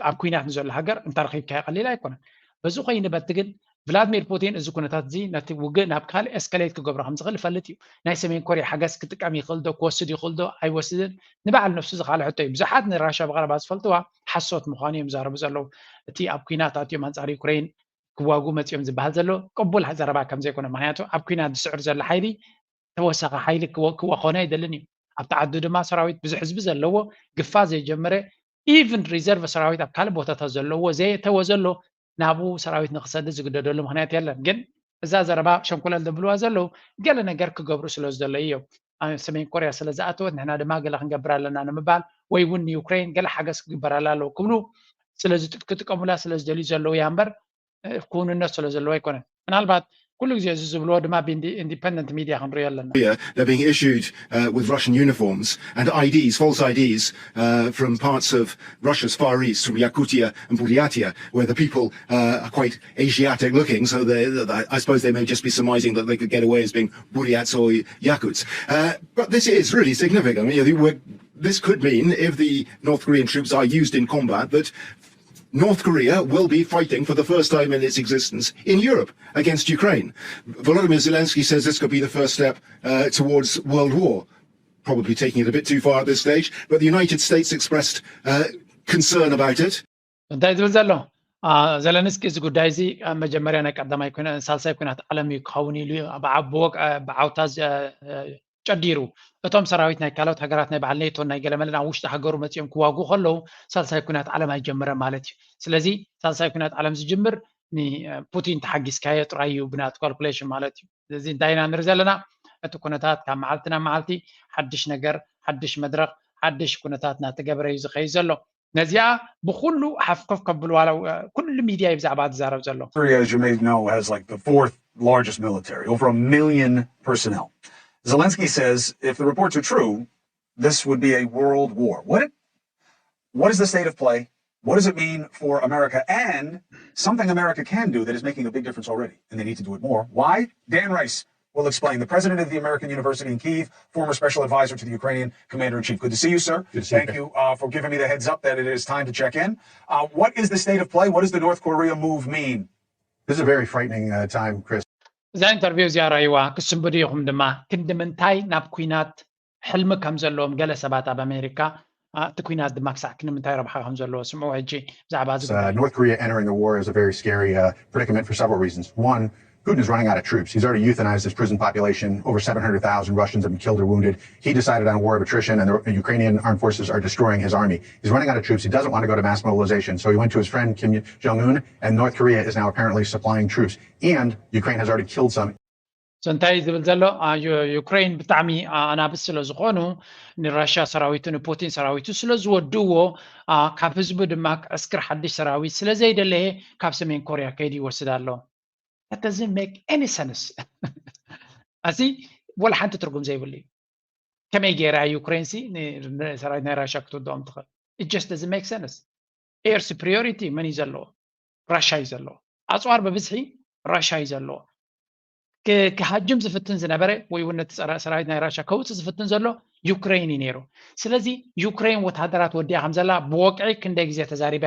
ኣብ ኩናት ንዘሎ ሃገር እንተረኺብካዮ ቀሊል ኣይኮነን። በዚ ኮይኑ በቲ ግን ቭላድሚር ፑቲን እዚ ኩነታት እዚ ነቲ ውግእ ናብ ካልእ ኤስከሌት ክገብሮ ከም ዝኽእል ይፈልጥ እዩ። ናይ ሰሜን ኮርያ ሓገዝ ክጥቀም ይኽእል ዶ ክወስድ ይኽእል ዶ ኣይወስድን ንባዕል ነፍሱ ዝኻለ ሕቶ እዩ። ብዙሓት ንራሻ ብቐረባ ዝፈልጥዋ ሓሶት ምዃኑ እዮም ዛረቡ ዘለዉ። እቲ ኣብ ኩናት ኣትዮም ኣንጻር ዩክሬን ክዋጉ መጺኦም ዝበሃል ዘሎ ቅቡል ዘረባ ከም ዘይኮነ ምክንያቱ ኣብ ኩናት ዝስዕር ዘሎ ሓይሊ ተወሳኺ ሓይሊ ክወ- ክወኾነ ኣይደልን እዩ። ኣብቲ ዓዱ ድማ ሰራዊት ብዙሕ ህዝቢ ዘለዎ ግፋ ዘይጀመረ ኢቭን ሪዘርቭ ሰራዊት ኣብ ካልእ ቦታታት ዘለዎ ዘየተወ ዘሎ ናብኡ ሰራዊት ንክሰድድ ዝግደደሉ ምክንያት የለን። ግን እዛ ዘረባ ሸንኮለል ዘብልዋ ዘለዉ ገለ ነገር ክገብሩ ስለ ዝደለዩ እዮም። ኣብ ሰሜን ኮርያ ስለ ዝኣተወት ንሕና ድማ ገለ ክንገብር ኣለና ንምባል ወይ እውን ንዩክሬን ገለ ሓገዝ ክግበራላ ኣለዎ ክብሉ ስለ ዝጥ- ክጥቀሙላ ስለ ዝደልዩ ዘለዉ እያ እምበር ክውንነት ስለ ዘለዎ ኣይኮነን። ምናልባት ኩሉ ግዜ እዚ ዝብልዎ ድማ ብኢንዲፐንደንት ሚድያ ክንሪኦ ኣለና። They're being issued uh, with Russian uniforms and I Ds, false I Ds, uh, from parts of Russia's Far East, from Yakutia and Buryatia, where the people uh, are quite Asiatic looking. So they, I suppose they may just be surmising that they could get away as being Buryats or Yakuts. Uh, but this is really significant. I mean, we're, this could mean, if the North Korean troops are used in combat, that North Korea will be fighting for the first time in its existence in Europe against Ukraine. Volodymyr Zelensky says this could be the first step uh, towards world war, probably taking it a bit too far at this stage, but the United States expressed uh, concern about it. እንታይ ዝብል ዘሎ ዘለንስኪ እዚ ጉዳይ እዚ ኣብ መጀመርያ ናይ ቀዳማይ ኩና- ሳልሳይ ኩናት ዓለም እዩ ክኸውን ኢሉ እዩ። ብዓ- ብወቅ- ብዓውታ ዝ- ጨዲሩ እቶም ሰራዊት ናይ ካልኦት ሃገራት ናይ በዓል ኔቶን ናይ ገለመለን ኣብ ውሽጢ ሃገሩ መፂኦም ክዋጉ ከለዉ ሳልሳይ ኩናት ዓለም ኣይጀመረን ማለት እዩ። ስለዚ ሳልሳይ ኩናት ዓለም ዝጅምር ንፑቲን ተሓጊዝካዮ ጥራይ እዩ ብናቱ ካልኩሌሽን ማለት እዩ። ስለዚ እንታይ ኢና ንርኢ ዘለና? እቲ ኩነታት ካብ መዓልቲ ናብ መዓልቲ ሓድሽ ነገር፣ ሓድሽ መድረኽ፣ ሓድሽ ኩነታት እናተገበረ እዩ ዝኸይድ ዘሎ። ነዚኣ ብኩሉ ሓፍኮፍ ከብልዋ ኩሉ ሚድያ እዩ ብዛዕባ ዝዛረብ ዘሎ። Syria, as you may know, has like the fourth largest military, over a million personnel. Zelensky says if the reports are true, this would be a world war. What it, what is the state of play? What does it mean for America? And something America can do that is making a big difference already, and they need to do it more. Why? Dan Rice will explain. The president of the American University in Kyiv, former special advisor to the Ukrainian commander in chief. Good to see you, sir. Good to see you. Thank you uh, for giving me the heads up that it is time to check in. Uh, what is the state of play? What does the North Korea move mean? This is a very frightening uh, time, Chris. እዛ ኢንተርቪው እዚኣ ራይዋ ክስንብዱ ኢኹም ድማ ክንዲ ምንታይ ናብ ኩናት ሕልሚ ከም ዘለዎም ገለ ሰባት ኣብ ኣሜሪካ እቲ ኩናት ድማ ክሳዕ ክንዲ ምንታይ ረብሓ ከም ዘለዎ ስምዑ። ሕጂ ብዛዕባ እዚ Uh, North Korea entering the war is a very scary uh, predicament for several reasons. One, Putin is running out of troops. He's already euthanized his prison population. Over seven hundred thousand Russians have been killed or wounded. He decided on a war of attrition, and the Ukrainian armed forces are destroying his army. He's running out of troops. He doesn't want to go to mass mobilization. So he went to his friend Kim Jong un, and North Korea is now apparently supplying troops. And Ukraine has already killed some. So እንታይ ዝብል ዘሎ ዩክሬን ብጣዕሚ ኣናብስ ስለ ዝኾኑ ንራሽያ ሰራዊቱ ንፑቲን ሰራዊቱ ስለ ዝወድዎ ካብ ህዝቡ ድማ ክዕስክር ሓድሽ ሰራዊት ስለ ዘይደለየ ካብ ሰሜን ኮርያ ከይዱ ይወስድ ኣሎ። That doesn't make any sense። እዚ ወላ ሓንቲ ትርጉም ዘይብሉ እዩ። ከመይ ገይራ ዩክሬን ሲ ሰራዊት ናይ ራሽያ ክትወድኦም ትኽእል? It just doesn't make sense። Air superiority መን እዩ ዘለዎ? ራሽያ እዩ ዘለዎ። ኣፅዋር ብብዝሒ ራሽያ እዩ ዘለዎ። ክሃጅም ዝፍትን ዝነበረ ወይ እውን ነቲ ሰራዊት ናይ ራሽያ ከውፅእ ዝፍትን ዘሎ ዩክሬን እዩ ነይሩ። ስለዚ ዩክሬን ወታደራት ወዲያ ከም ዘላ ብወቅዒ ክንደይ ግዜ ተዛሪበ።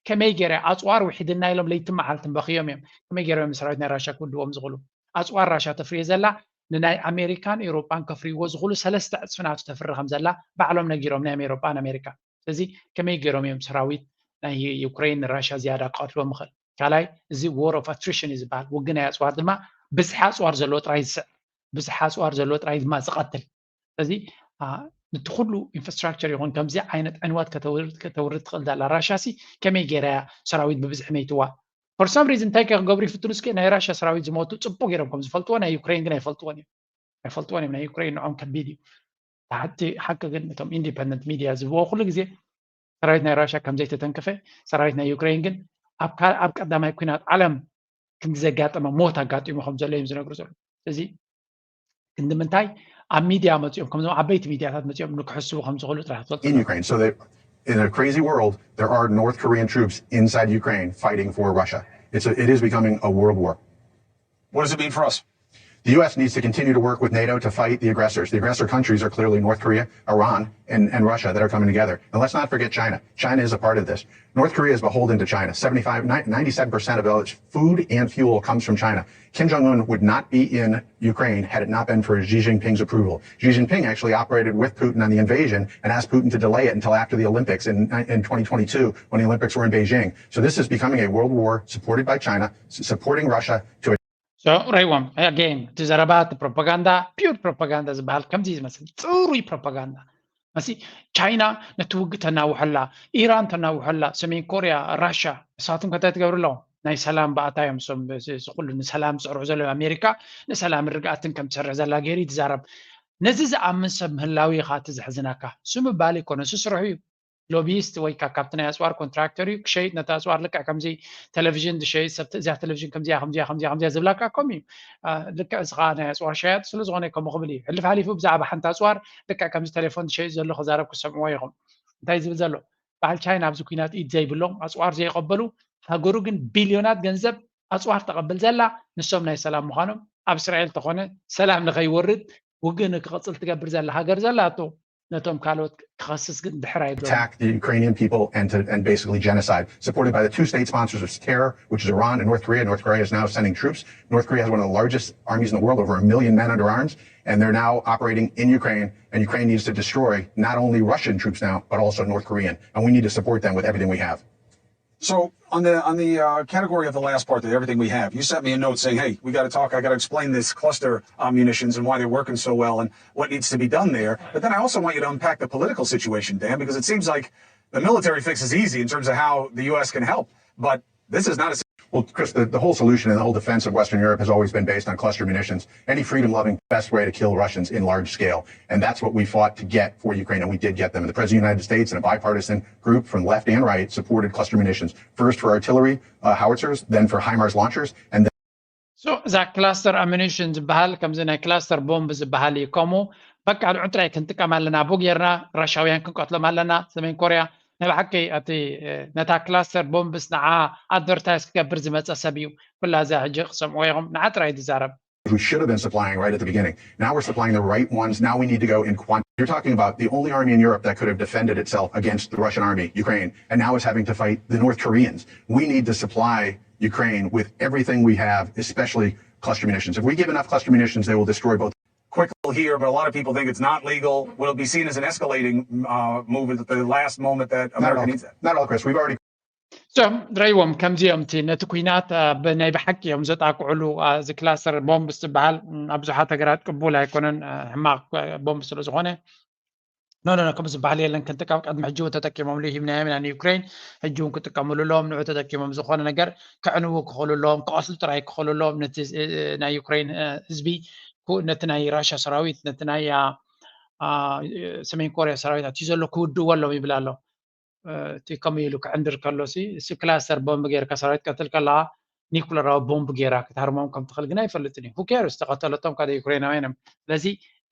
ከመይ ገይረ ኣፅዋር ውሒድና ኢሎም ለይቲ መዓልትን በክዮም እዮም። ከመይ ገይሮም ሰራዊት ናይ ራሽያ ክውድዎም ዝኽእሉ? ኣፅዋር ራሽያ ተፍርዮ ዘላ ንናይ ኣሜሪካን ኤውሮጳን ከፍርይዎ ዝኽእሉ ሰለስተ ዕፅፊ ናቱ ተፍሪ ከም ዘላ ባዕሎም ነጊሮም ናይ ኤውሮጳን ኣሜሪካ። ስለዚ ከመይ ገይሮም እዮም ሰራዊት ናይ ዩክሬን ንራሽያ ዝያዳ ክቐትልዎም ይኽእል? ካልኣይ እዚ war of attrition እዩ ዝበሃል። ውግ ናይ ኣፅዋር ድማ ብዝሒ ኣፅዋር ዘለዎ ጥራይ ዝስዕር፣ ብዝሒ ኣፅዋር ዘለዎ ጥራይ ድማ ዝቐትል። ስለዚ ነቲ ኩሉ ኢንፍራስትራክቸር ይኹን ከምዚ ዓይነት ዕንወት ከተውርድ ትኽእል ዘላ ራሽያ ሲ ከመይ ገይራ እያ ሰራዊት ብብዝሒ መይትዋ? For some reason እንታይ ክገብሩ ይፍትኑ እስኪ ናይ ራሽያ ሰራዊት ዝሞቱ ፅቡቅ ገይሮም ከም ዝፈልጥዎ ናይ ዩክሬን ግን ኣይፈልጥዎን እዮም። ኣይፈልጥዎን እዮም። ናይ ዩክሬን ንዖም ከቢድ እዩ። ሓቂ ግን እቶም ኢንዲፐንደንት ሚድያ ዝብዎ ኩሉ ግዜ ሰራዊት ናይ ራሽያ ከም ዘይተተንከፈ ሰራዊት ናይ ዩክሬን ግን ኣብ ቀዳማይ ኩናት ዓለም ክንዲ ዘጋጠመ ሞት ኣጋጢሙ ከም ዘሎ እዮም ዝነግሩ ዘሎ። እዚ ክንዲ ምንታይ ኣብ ሚድያ መፂኦም ከምዞም ዓበይቲ ሚድያታት መፂኦም ንክሕስቡ ከም ዝኽእሉ ጥራሕ ትፈልጡ። In Ukraine. So they, in a crazy world, there are North Korean troops inside Ukraine fighting for Russia. It's a, it is becoming a world war. What does it mean for us? The U S needs to continue to work with NATO to fight the aggressors. The aggressor countries are clearly North Korea, Iran, and, and Russia that are coming together. And let's not forget China. China is a part of this. North Korea is beholden to China. Seventy-five, ninety-seven percent of its food and fuel comes from China. Kim Jong un would not be in Ukraine had it not been for Xi Jinping's approval. Xi Jinping actually operated with Putin on the invasion and asked Putin to delay it until after the Olympics in, in twenty twenty-two, when the Olympics were in Beijing. So this is becoming a world war supported by China, supporting Russia to So, Raywan, again, እቲ ዘረባ እቲ ፕሮፓጋንዳ፣ ፒውር ፕሮፓጋንዳ ዝበሃል ከምዚ ዝመስል ፅሩይ ፕሮፓጋንዳ። መሲ ቻይና ነቲ ውግእ ተናውሐላ፣ ኢራን ተናውሐላ፣ ሰሜን ኮርያ፣ ራሻ፣ ንሳቶም ከ እንታይ ትገብሩ ኣለዎም? ናይ ሰላም ባእታ እዮም። እሶም እዚ ኩሉ ንሰላም ዝሰርሑ ዘለዉ ኣሜሪካ ንሰላም ርግኣትን ከም ትሰርሕ ዘላ ገይሩ እዩ ትዛረብ። ነዚ ዝኣምን ሰብ ምህላው እዩ ኸዓ እቲ ዘሕዝነካ። እሱ ምባል ኣይኮነ፣ እሱ ስርሑ እዩ። ሎቢስት ወይ ከዓ ካብቲ ናይ ኣፅዋር ኮንትራክተር እዩ ክሸይጥ ነቲ ኣፅዋር ልክዕ ከምዚ ቴሌቪዥን ዝሸይጥ ሰብ እዚኣ ቴሌቪዥን ከምዚኣ ከምዚኣ ከምዚኣ ከምዚኣ ዝብላካ ከምኡ እዩ። ልክዕ እዚ ከዓ ናይ ኣፅዋር ሸያጥ ስለ ዝኾነ ከምኡ ክብል እዩ። ሕልፍ ሓሊፉ ብዛዕባ ሓንቲ ኣፅዋር ልክዕ ከምዚ ቴሌፎን ዝሸይጥ ዘሎ ክዛረብ ክሰምዕዎ ኢኹም። እንታይ ዝብል ዘሎ? በዓል ቻይና ኣብዚ ኩናት ኢድ ዘይብሎም ኣፅዋር ዘይቀበሉ ሃገሩ ግን ቢልዮናት ገንዘብ ኣፅዋር ተቐብል ዘላ ንሶም ናይ ሰላም ምዃኖም ኣብ እስራኤል ተኾነ ሰላም ንኸይወርድ ውግእ ንክቕፅል ትገብር ዘላ ሃገር ዘላ ኣቶ ነቶም ካልኦት ክኸስስ ግን ድሕር ኣይብሎ። Attack the Ukrainian people and to and basically genocide, supported by the two state sponsors of terror, which is Iran and North Korea. North Korea is now sending troops. North Korea has one of the largest armies in the world, over a million men under arms, and they're now operating in Ukraine. And Ukraine needs to destroy not only Russian troops now, but also North Korean. And we need to support them with everything we have. So on the on the uh, category of the last part, the everything we have, you sent me a note saying, "Hey, we got to talk. I got to explain this cluster uh, munitions and why they're working so well and what needs to be done there." But then I also want you to unpack the political situation, Dan, because it seems like the military fix is easy in terms of how the U S can help, but this is not a Well, Chris, the, the whole solution and the whole defense of Western Europe has always been based on cluster munitions. Any freedom loving, best way to kill Russians in large scale. And that's what we fought to get for Ukraine, and we did get them. And the President of the United States and a bipartisan group from left and right supported cluster munitions, first for artillery uh, howitzers, then for HIMARS launchers, and then So እዛ ክላስተር ኣሚኒሽን ዝበሃል ከምዚ ናይ ክላስተር ቦምብ ዝበሃል እዩ። ከምኡ በቃ ንዑ ጥራይ ክንጥቀም ኣለና፣ ብኡ ጌርና ራሻውያን ክንቀትሎም ኣለና፣ ሰሜን ኮርያ ናይ ብሓቂ እቲ ነታ ክላስተር ቦምብስ ንዓ ኣድቨርታይዝ ክገብር ዝመፀ ሰብ እዩ። ኩላ እዛ ሕጂ ክሰምዕዎ ኢኹም፣ ንዓ ጥራይ ዝዛረብ። We should have been supplying right at the beginning. Now we're supplying the right ones. Now we need to go in quant. You're talking about the only army in Europe that could have defended itself against the Russian army, Ukraine, and now it's having to fight the North Koreans. We need to supply Ukraine with everything we have, especially cluster munitions. If we give enough cluster munitions, they will destroy both. Quick here, but a lot of people think it's not legal. Will it be seen as an escalating uh, move at the last moment that America needs that? Not at all, Chris. We've already ሶም ረይዎም ከምዚኦም እቲ ነቲ ኩናት ብናይ ብሓቂ እዮም ዘጣቅዕሉ። እዚ ክላስተር ቦምብ ዝበሃል ኣብ ብዙሓት ሃገራት ቅቡል ኣይኮነን፣ ሕማቕ ቦምብ ስለ ዝኾነ። ኖ ኖ ከም ዝበሃል የለን። ክንጥቀም ቅድሚ ሕጂ እውን ተጠቂሞምሉ ሂብናዮም ኢና ንዩክሬን። ሕጂ እውን ክጥቀምሉ ኣለዎም። ንዑ ተጠቂሞም ዝኾነ ነገር ከዕንዉ ክኽእሉ ኣለዎም፣ ክቐትሉ ጥራይ ክኽእሉ ኣለዎም። ነቲ ናይ ዩክሬን ህዝቢ፣ ነቲ ናይ ራሽያ ሰራዊት፣ ነቲ ናይ ሰሜን ኮርያ ሰራዊት ኣትዩ ዘሎ ክውድእዎ ኣለዎም ይብል ኣሎ። እቲ ከምኡ ኢሉ ክዕንድር ከሎ ሲ እሱ ክላስተር ቦምብ ገይርካ ሰራዊት ቀትል ከለካ ኒኩለራዊ ቦምብ ገይራ ክትሃርሞም ከም ትኽእል ግን ኣይፈልጥን እዩ። ሁኬርስ ተቐተለቶም ካደ ዩክሬናውያን እዮም። ስለዚ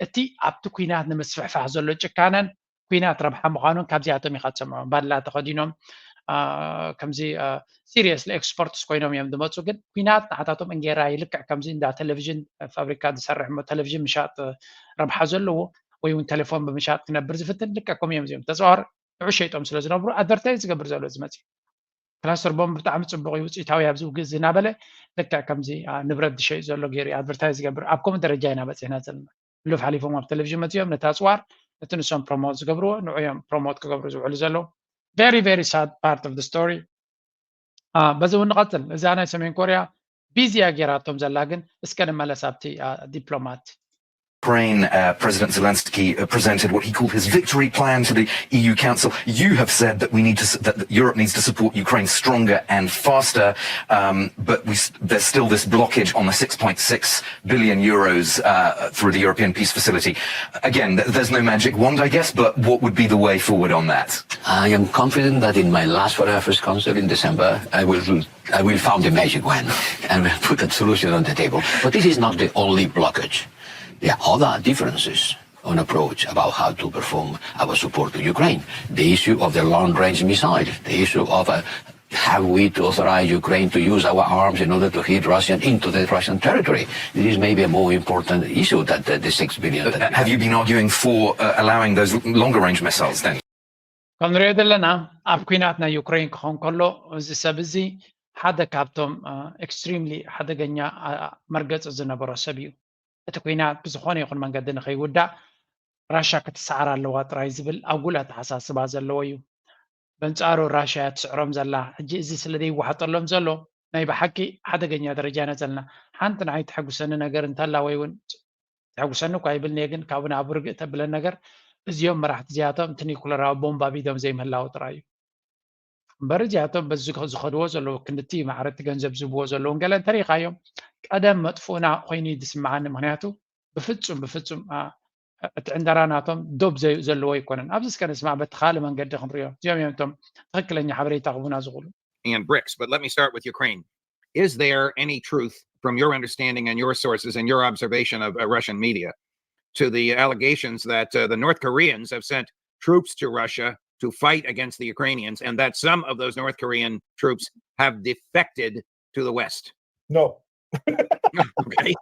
እቲ ኣብቲ ኩናት ንምስፍሕፋሕ ዘሎ ጭካነን ኩናት ረብሓ ምዃኑን ካብዚኣቶም ኢኻ ትሰምዖ። ባድላ ተኸዲኖም ከምዚ ሲሪየስሊ ኤክስፖርትስ ኮይኖም እዮም ዝመፁ። ግን ኩናት ንዓታቶም እንጌራ ይልክዕ ከምዚ እንዳ ቴሌቪዥን ፋብሪካ ዝሰርሕ እሞ ቴሌቪዥን ምሻጥ ረብሓ ዘለዎ ወይ እውን ቴሌፎን ብምሻጥ ክነብር ዝፍትን ልክዕ ከምኡ እዮም እዚኦም ተፃዋር ንዑ ሸይጦም ስለ ዝነብሩ ኣድቨርታይዝ ዝገብር ዘሎ ዝመፅእ ክላስተር ቦምብ ብጣዕሚ ፅቡቅ እዩ ውፅኢታዊ ኣብዚ ውግእ እዚ እናበለ ልክዕ ከምዚ ንብረት ዝሸይጥ ዘሎ ገይሩ ኣድቨርታይዝ ዝገብር ኣብ ከምኡ ደረጃ ኢና በፂሕና ዘለና። ሕሉፍ ሓሊፎም ኣብ ቴሌቪዥን መፅኦም ነቲ ኣፅዋር እቲ ንሶም ፕሮሞት ዝገብርዎ ንዑ እዮም ፕሮሞት ክገብሩ ዝውዕሉ ዘለዉ። Very very sad part of the story። በዚ እውን ንቐፅል። እዛ ናይ ሰሜን ኮርያ ቢዚ እያ ገይራቶም ዘላ። ግን እስከ ንመለስ ኣብቲ ዲፕሎማት። Ukraine, uh, President Zelensky uh, presented what he called his victory plan to the E U Council. You have said that we need to, that Europe needs to support Ukraine stronger and faster, um, but we, there's still this blockage on the six point six billion euros uh, through the European Peace Facility. Again, there's no magic wand, I guess, but what would be the way forward on that? I am confident that in my last Foreign Affairs Council in December, I will I will found the magic wand and will put a solution on the table. But this is not the only blockage. There are other differences on approach about how to perform our support to Ukraine. The issue of the long-range missile, the issue of uh, have we to authorize Ukraine to use our arms in order to hit Russia into the Russian territory? This is maybe a more important issue than the, the six billion. That Have you been arguing for uh, allowing those longer range missiles then? ከም ንሪኦ ዘለና ኣብ ኩናት ናይ ዩክሬን ክኸውን ከሎ እዚ ሰብ እዚ ሓደ ካብቶም ኤክስትሪምሊ ሓደገኛ መርገፂ ዝነበሮ ሰብ እዩ። እቲ ኩናት ብዝኾነ ይኹን መንገዲ ንኸይውዳእ ራሻ ክትሰዓር ኣለዋ ጥራይ ዝብል ኣጉል ኣተሓሳስባ ዘለዎ እዩ። በንጻሩ ራሻ እያ ትስዕሮም ዘላ። ሕጂ እዚ ስለ ዘይወሓጠሎም ዘሎ ናይ ብሓቂ ሓደገኛ ደረጃ ኢና ዘለና። ሓንቲ ንዓይ ተሐጉሰኒ ነገር እንተላ ወይ እውን ተሐጉሰኒ እኳ ይብልኒ ግን ካብኡ ንኣቡ ርግእ ተብለን ነገር እዚኦም መራሕቲ እዚኣቶም እቲ ኒኩለራዊ ቦምብ ኣብ ኢዶም ዘይምህላው ጥራይ እዩ። እምበር እዚኣቶም በዚ ዝኸድዎ ዘለዉ ክንድቲ ማዕረ እቲ ገንዘብ ዝህብዎ ዘለዉ ገለ እንተሪኢኻዮም ቀደም መጥፍኡና ኮይኑ እዩ ዝስምዓኒ። ምክንያቱ ብፍጹም ብፍጹም እቲ ዕንደራ ናቶም ዶብ ዘለዎ ኣይኮነን። ኣብዚ እስከ ንስማዕ በቲ ካልእ መንገዲ ክንሪኦ። እዚኦም እዮም እቶም ትኽክለኛ ሓበሬታ ክቡና ዝኽእሉ። and BRICS. But let me start with Ukraine. Is there any truth from your understanding and your sources and your observation of uh, Russian media to the allegations that uh, the North Koreans have sent troops to Russia to fight against the Ukrainians and that some of those North Korean troops have defected to the West? No. Okay.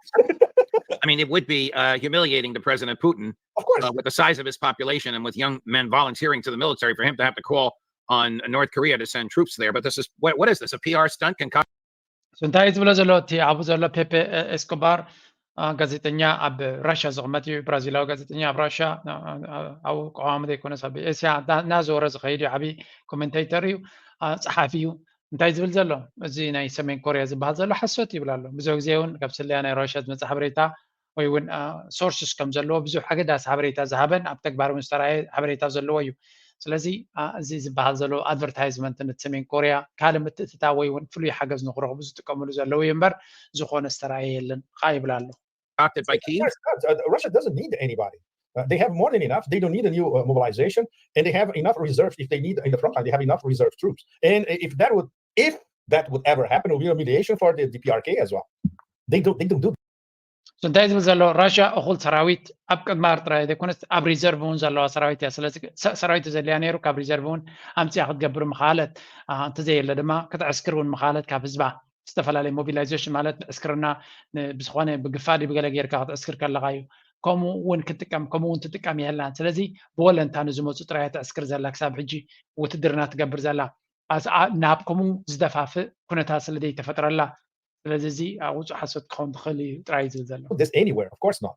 I mean, it would be uh, humiliating to President Putin Of course. uh, with the size of his population and with young men volunteering to the military for him to have to call on North Korea to send troops there. But this is what, what is this? A P R stunt? Can እንታይ ዝብሎ ዘሎ እቲ ኣብኡ ዘሎ ፔፔ ኤስኮባር ጋዜጠኛ ኣብ ራሽያ ዝቕመጥ እዩ። ብራዚላዊ ጋዜጠኛ ኣብ ራሽያ ኣብኡ ቀዋሚ ዘይኮነስ ኣብ ኤስያ እናዘወረ ዝኸይድ እዩ። ዓብዪ ኮሜንቴተር እዩ፣ ጸሓፊ እዩ። እንታይ ዝብል ዘሎ እዚ ናይ ሰሜን ኮርያ ዝበሃል ዘሎ ሓሶት ይብል ኣሎ። ብዙሕ ግዜ እውን ካብ ስለያ ናይ ራሽያ ዝመፅእ ሓበሬታ ወይ እውን ሶርስስ ከም ዘለዎ ብዙሕ ኣገዳሲ ሓበሬታ ዝሃበን ኣብ ተግባር እውን ዝተረኣየ ሓበሬታ ዘለዎ እዩ። ስለዚ እዚ ዝበሃል ዘሎ ኣድቨርታይዝመንት ነቲ ሰሜን ኮርያ ካልእ ምትእትታው ወይ እውን ፍሉይ ሓገዝ ንክረኽቡ ዝጥቀምሉ ዘለዉ እዩ እምበር ዝኾነ ዝተረኣየ የለን ከዓ ይብል ኣሎ። Adopted by Kyiv? Russia doesn't need anybody. Uh, they have more than enough. They don't need a new uh, mobilization, and they have enough reserves. If they need in the front line, they have enough reserve troops. And if that would, if that would ever happen, it would be a humiliation for the D P R K as well. They don't, they don't do. እንታይ ዝብል ዘሎ? ራሽያ እኹል ሰራዊት ኣብ ቅድማር ጥራይ ዘይኮነስ ኣብ ሪዘርቭ እውን ዘለዋ ሰራዊት እያ። ስለዚ ሰራዊት ዘድልያ ነይሩ፣ ካብ ሪዘርቭ እውን ኣምፅያ ክትገብር ምኻለት። እንተዘየለ ድማ ክትዕስክር እውን ምኻለት፣ ካብ ህዝባ ዝተፈላለየ ሞቢላይዜሽን ማለት ብዕስክርና ብዝኾነ ብግፋ ድዩ ብገለ ጌርካ ክትዕስክር ከለኻ እዩ። ከምኡ እውን ክትጥቀም ከምኡ እውን ትጥቀም የህላን። ስለዚ ብወለንታ ንዝመፁ ጥራይ ትዕስክር ዘላ፣ ክሳብ ሕጂ ውትድርና ትገብር ዘላ፣ ናብ ከምኡ ዝደፋፍእ ኩነታት ስለ ዘይተፈጥረላ። ስለዚ እዚ ኣውፁ ሓሶት ክኸውን ትኽእል እዩ ጥራይ ዝብል ዘሎ። This anywhere, of course not.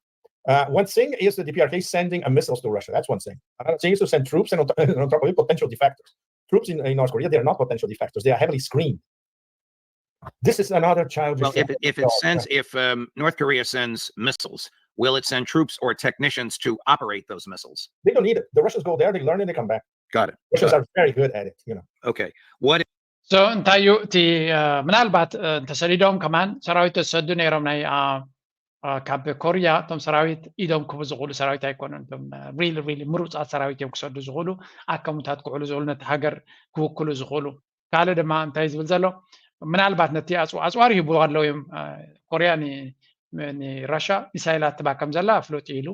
Uh, one thing is the D P R K sending a missiles to Russia. That's one thing. Another thing is to send troops and on, on top of it, potential defectors. Troops in, in North Korea, they are not potential defectors. They are heavily screened. This is another challenge. Well, if, if it sends, if um, North Korea sends missiles, will it send troops or technicians to operate those missiles? They don't need it. The Russians go there, they learn, and they come back. Got it. Russians are very good at it, you know. Okay. What? So እንታይ እዩ እቲ ምናልባት እንተሰዲዶም ከማን ሰራዊት ተሰዱ ነይሮም ናይ ካብ ኮርያ እቶም ሰራዊት ኢዶም ክቡ ዝኽእሉ ሰራዊት ኣይኮኑን። እቶም ሪል ሪል ምሩፃት ሰራዊት እዮም ክሰዱ ዝኽእሉ፣ ኣከሙታት ክውዕሉ ዝኽእሉ፣ ነቲ ሃገር ክውክሉ ዝኽእሉ። ካልእ ድማ እንታይ ዝብል ዘሎ ምናልባት ነቲ ኣፅዋር ይህቡ ኣለዉ እዮም። ኮርያ ንራሻ ሚሳይላት ትባ ከም ዘላ ፍሉጥ ኢሉ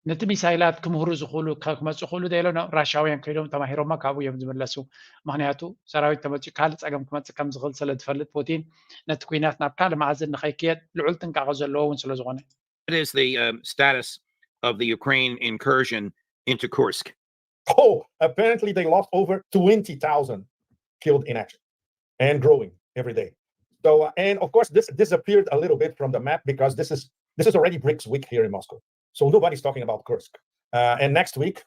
ነቲ ሚሳይላት ክምህሩ ዝኽእሉ ክመፁ ክእሉ ዶ ኢሎም ራሻውያን ከይዶም ተማሂሮማ ካብኡ እዮም ዝምለሱ። ምክንያቱ ሰራዊት ተመፂኡ ካልእ ፀገም ክመፅእ ከም ዝኽእል ስለ ዝፈልጥ ፑቲን ነቲ ኩናት ናብ ካልእ መኣዝን ንኸይክየድ ልዑል ጥንቃቐ ዘለዎ እውን ስለ ዝኾነ። What is the um, status of the Ukraine incursion into Kursk? Oh, apparently they lost over twenty thousand killed in action and growing every day. So, uh, and of course, this disappeared a little bit from the map because this is this is already BRICS week here in Moscow. So nobody's talking about Kursk. Uh, and next week,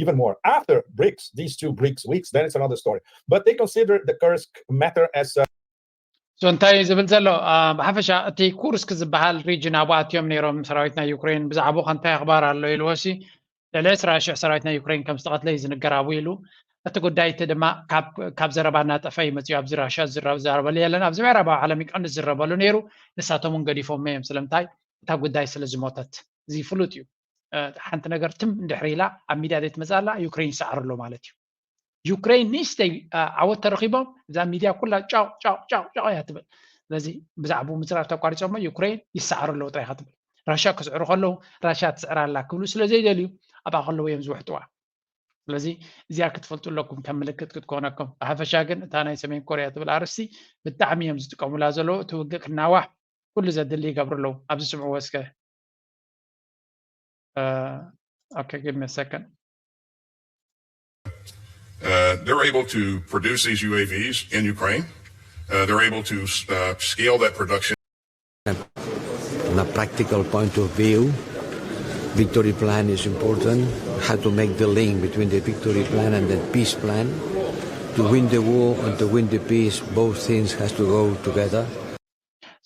even more. After BRICS, these two BRICS weeks, then it's another story. But they consider the Kursk matter as uh, So እንታይ ዝብል ዘሎ ብሓፈሻ እቲ ኩርስክ ዝበሃል ሪጅን ኣብኡ ኣትዮም ነይሮም ሰራዊት ናይ ዩክሬን። ብዛዕባኡ ከ እንታይ ኣኽባር ኣሎ ኢልዎ ሲ ልዕሊ ዕስራ ሽሕ ሰራዊት ናይ ዩክሬን ከም ዝተቐትለ እዩ ዝንገር ኣብኡ ኢሉ። እቲ ጉዳይ እቲ ድማ ካብ ዘረባ እናጠፈ እዩ መፂኡ። ኣብዚ ራሻ ዝዛረበሉ የለን። ኣብዚ ምዕራባዊ ዓለም እዩ ቀንዲ ዝዝረበሉ ነይሩ። ንሳቶም እውን ገዲፎሞ እዮም። ስለምንታይ? እታ ጉዳይ ስለ ዝሞተት። እዚ ፍሉጥ እዩ። ሓንቲ ነገር ትም እንድሕር ኢላ ኣብ ሚድያ ዘይትመፅእ ኣላ ዩክሬን ይሰዓር ኣሎ ማለት እዩ። ዩክሬን ንእሽተይ ዓወት ተረኺቦም እዛ ሚድያ ኩላ ጫቕ ጫቕ ጫቕ ጫቕ እያ ትብል። ስለዚ ብዛዕባኡ ምዝራብ ተቋሪፆሞ ዩክሬን ይሰዓሩ ኣለዉ ጥራይ ኢኻ ትብል። ራሻ ክስዕሩ ከለዉ ራሻ ትስዕር ኣላ ክብሉ ስለ ዘይደልዩ ኣብኣ ከለዉ እዮም ዝውሕጥዋ። ስለዚ እዚኣ ክትፈልጡ ኣለኩም ከም ምልክት ክትኮነኩም። ብሓፈሻ ግን እታ ናይ ሰሜን ኮርያ ትብል ኣርእስቲ ብጣዕሚ እዮም ዝጥቀሙላ ዘለዉ። እቲ ውግእ ክናዋሕ ኩሉ ዘድሊ ይገብሩ ኣለዉ። ኣብዚ ስምዕዎ እስከ። Okay, give me a second. Uh, they're able to produce these U A Vs in Ukraine. Uh, they're able to uh, scale that production. On a practical point of view, victory plan is important. How to make the link between the victory plan and the peace plan. To win the war and to win the peace, both things has to go together.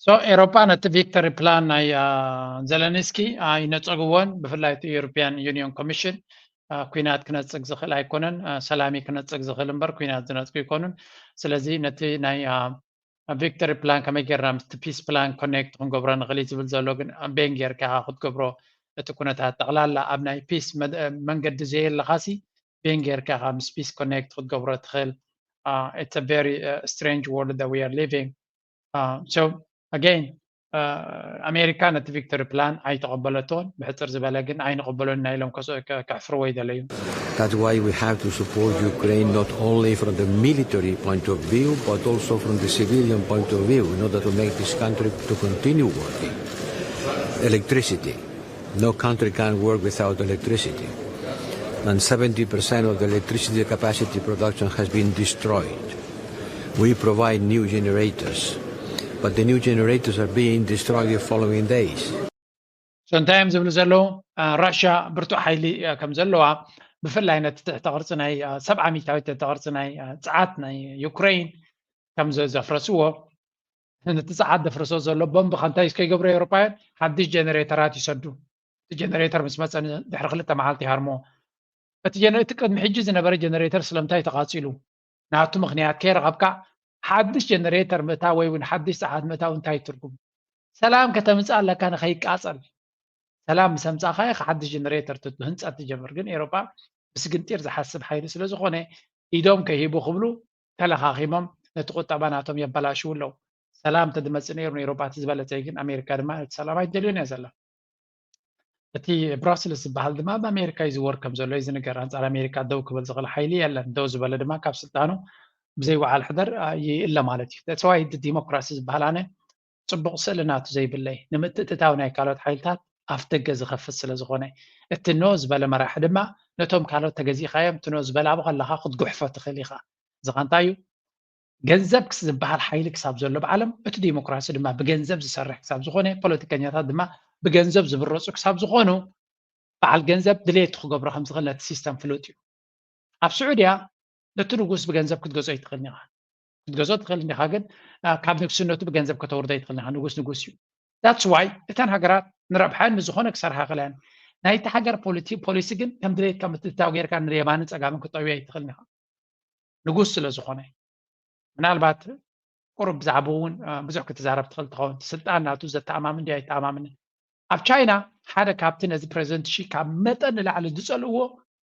So ኤሮፓ ነቲ ቪክቶሪ ፕላን ናይ ዘለንስኪ ኣይነፀግዎን። ብፍላይ እቲ European Union Commission ኩናት ክነፅግ ዝኽእል ኣይኮነን፣ ሰላም ክነፅግ ዝኽእል እምበር ኩናት ዝነፅጉ ኣይኮኑን። ስለዚ ነቲ ናይ ቪክቶሪ ፕላን ከመይ ጌርና ምስቲ ፒስ ፕላን ኮኔክት ክንገብሮ ንኽእል ዝብል ዘሎ ግን ቤን ጌርካ ክትገብሮ እቲ ኩነታት ጠቕላላ ኣብ ናይ ፒስ መንገዲ ዘየለኻሲ ቤን ጌርካ ምስ ፒስ ኮኔክት ክትገብሮ ትኽእል። It's a very strange world that we are living. So again ኣሜሪካ ነቲ ቪክቶሪ ፕላን ኣይተቐበለቶን። ብሕፅር ዝበለ ግን ኣይንቕበሎን ኢና ኢሎም ከሕፍርዎ ይደለዩ። That's why we have to support Ukraine not only from the military point of view but also from the civilian point of view in order to make this country to continue working. Electricity. No country can work without electricity. And seventy percent of the electricity capacity production has been destroyed. We provide new generators, but the new generators are being destroyed the following days. So እንታይ እዮም ዝብሉ ዘለዉ? ራሽያ ብርቱዕ ሓይሊ ከም ዘለዋ ብፍላይ ነቲ ትሕተ ቅርፂ ናይ ሰብዓ ሚእታዊት ትሕተ ቅርፂ ናይ ፀዓት ናይ ዩክሬን ከም ዘፍረስዎ ነቲ ፀዓት ዘፍርሶ ዘሎ ቦምብ ከ እንታይ ከይገብሩ ኤውሮጳውያን ሓድሽ ጀነሬተራት ይሰዱ። እቲ ጀነሬተር ምስ መፀ ድሕሪ ክልተ መዓልቲ ይሃርሞ። እቲ እቲ ቅድሚ ሕጂ ዝነበረ ጀነሬተር ስለምንታይ ተቓፂሉ? ናቱ ምኽንያት ከይረኸብካ ሓድሽ ጀነሬተር ምእታው ወይ እውን ሓድሽ ፀዓት ምእታው እንታይ ትርጉም? ሰላም ከተምፅእ ኣለካ ንኸይቃፀል። ሰላም ምስ ኣምፃእካ ኢኻ ሓድሽ ጀነሬተር ህንፀት ትጀምር። ግን ኤውሮጳ ብስግንጢር ዝሓስብ ሓይሊ ስለ ዝኾነ ኢዶም ከይሂቡ ክብሉ ተለኻኺሞም ነቲ ቁጠባ ናቶም የበላሽዉ ኣለዉ። ሰላም ተድመፅእ ነይሩ ነይሮባት ዝበለፀ ግን ኣሜሪካ ድማ እቲ ሰላም ኣይደልዮን እያ ዘላ። እቲ ብራስልስ ዝበሃል ድማ ኣብ ኣሜሪካ ይዝወር ከም ዘሎ እዩ ዝንገር። ኣንፃር ኣሜሪካ ደው ክብል ዝኽእል ሓይሊ የለን። ደው ዝበለ ድማ ካብ ስልጣኑ ብዘይወዓል ሕደር ይእለ ማለት እዩ። ተፅዋይ ዲሞክራሲ ዝበሃል ኣነ ፅቡቕ ስእሊ ናቱ ዘይብለይ ንምትእትታው ናይ ካልኦት ሓይልታት ኣፍ ደገ ዝኸፍት ስለ ዝኾነ፣ እቲ ኖ ዝበለ መራሒ ድማ ነቶም ካልኦት ተገዚእኻዮም እቲ ኖ ዝበላቡ ከለኻ ክትጉሕፎ ትኽእል ኢኻ። እዚ ኸ እንታይ እዩ? ገንዘብ ዝበሃል ሓይሊ ክሳብ ዘሎ ብዓለም እቲ ዲሞክራሲ ድማ ብገንዘብ ዝሰርሕ ክሳብ ዝኾነ ፖለቲከኛታት ድማ ብገንዘብ ዝምረፁ ክሳብ ዝኾኑ በዓል ገንዘብ ድሌቱ ክገብሮ ከም ዝኽእል ነቲ ሲስተም ፍሉጥ እዩ። ኣብ ስዑድያ ነቲ ንጉስ ብገንዘብ ክትገዝኦ ኣይትኽእልን ኢኻ። ክትገዝኦ ትኽእል እንዲኻ ግን ካብ ንግስነቱ ብገንዘብ ከተውርዶ ኣይትኽእልን ኢኻ። ንጉስ ንጉስ እዩ። That's why እተን ሃገራት ንረብሓን ንዝኾነ ክሰርሓ ክእላን ናይቲ ሃገር ፖሊሲ ግን ከም ድሌትካ ምትእትታው ጌርካ ንየማንን ፀጋምን ክጠውዮ ኣይትኽእልን ኢኻ። ንጉስ ስለ ዝኾነ ምናልባት ቁሩብ ብዛዕባኡ እውን ብዙሕ ክትዛረብ ትኽእል ትኸውን። ስልጣን ናቱ ዘተኣማምን ድዩ ኣይተኣማምንን። ኣብ ቻይና ሓደ ካብቲ ነዚ ፕሬዚደንት ሺ ካብ መጠን ንላዕሊ ዝፀልእዎ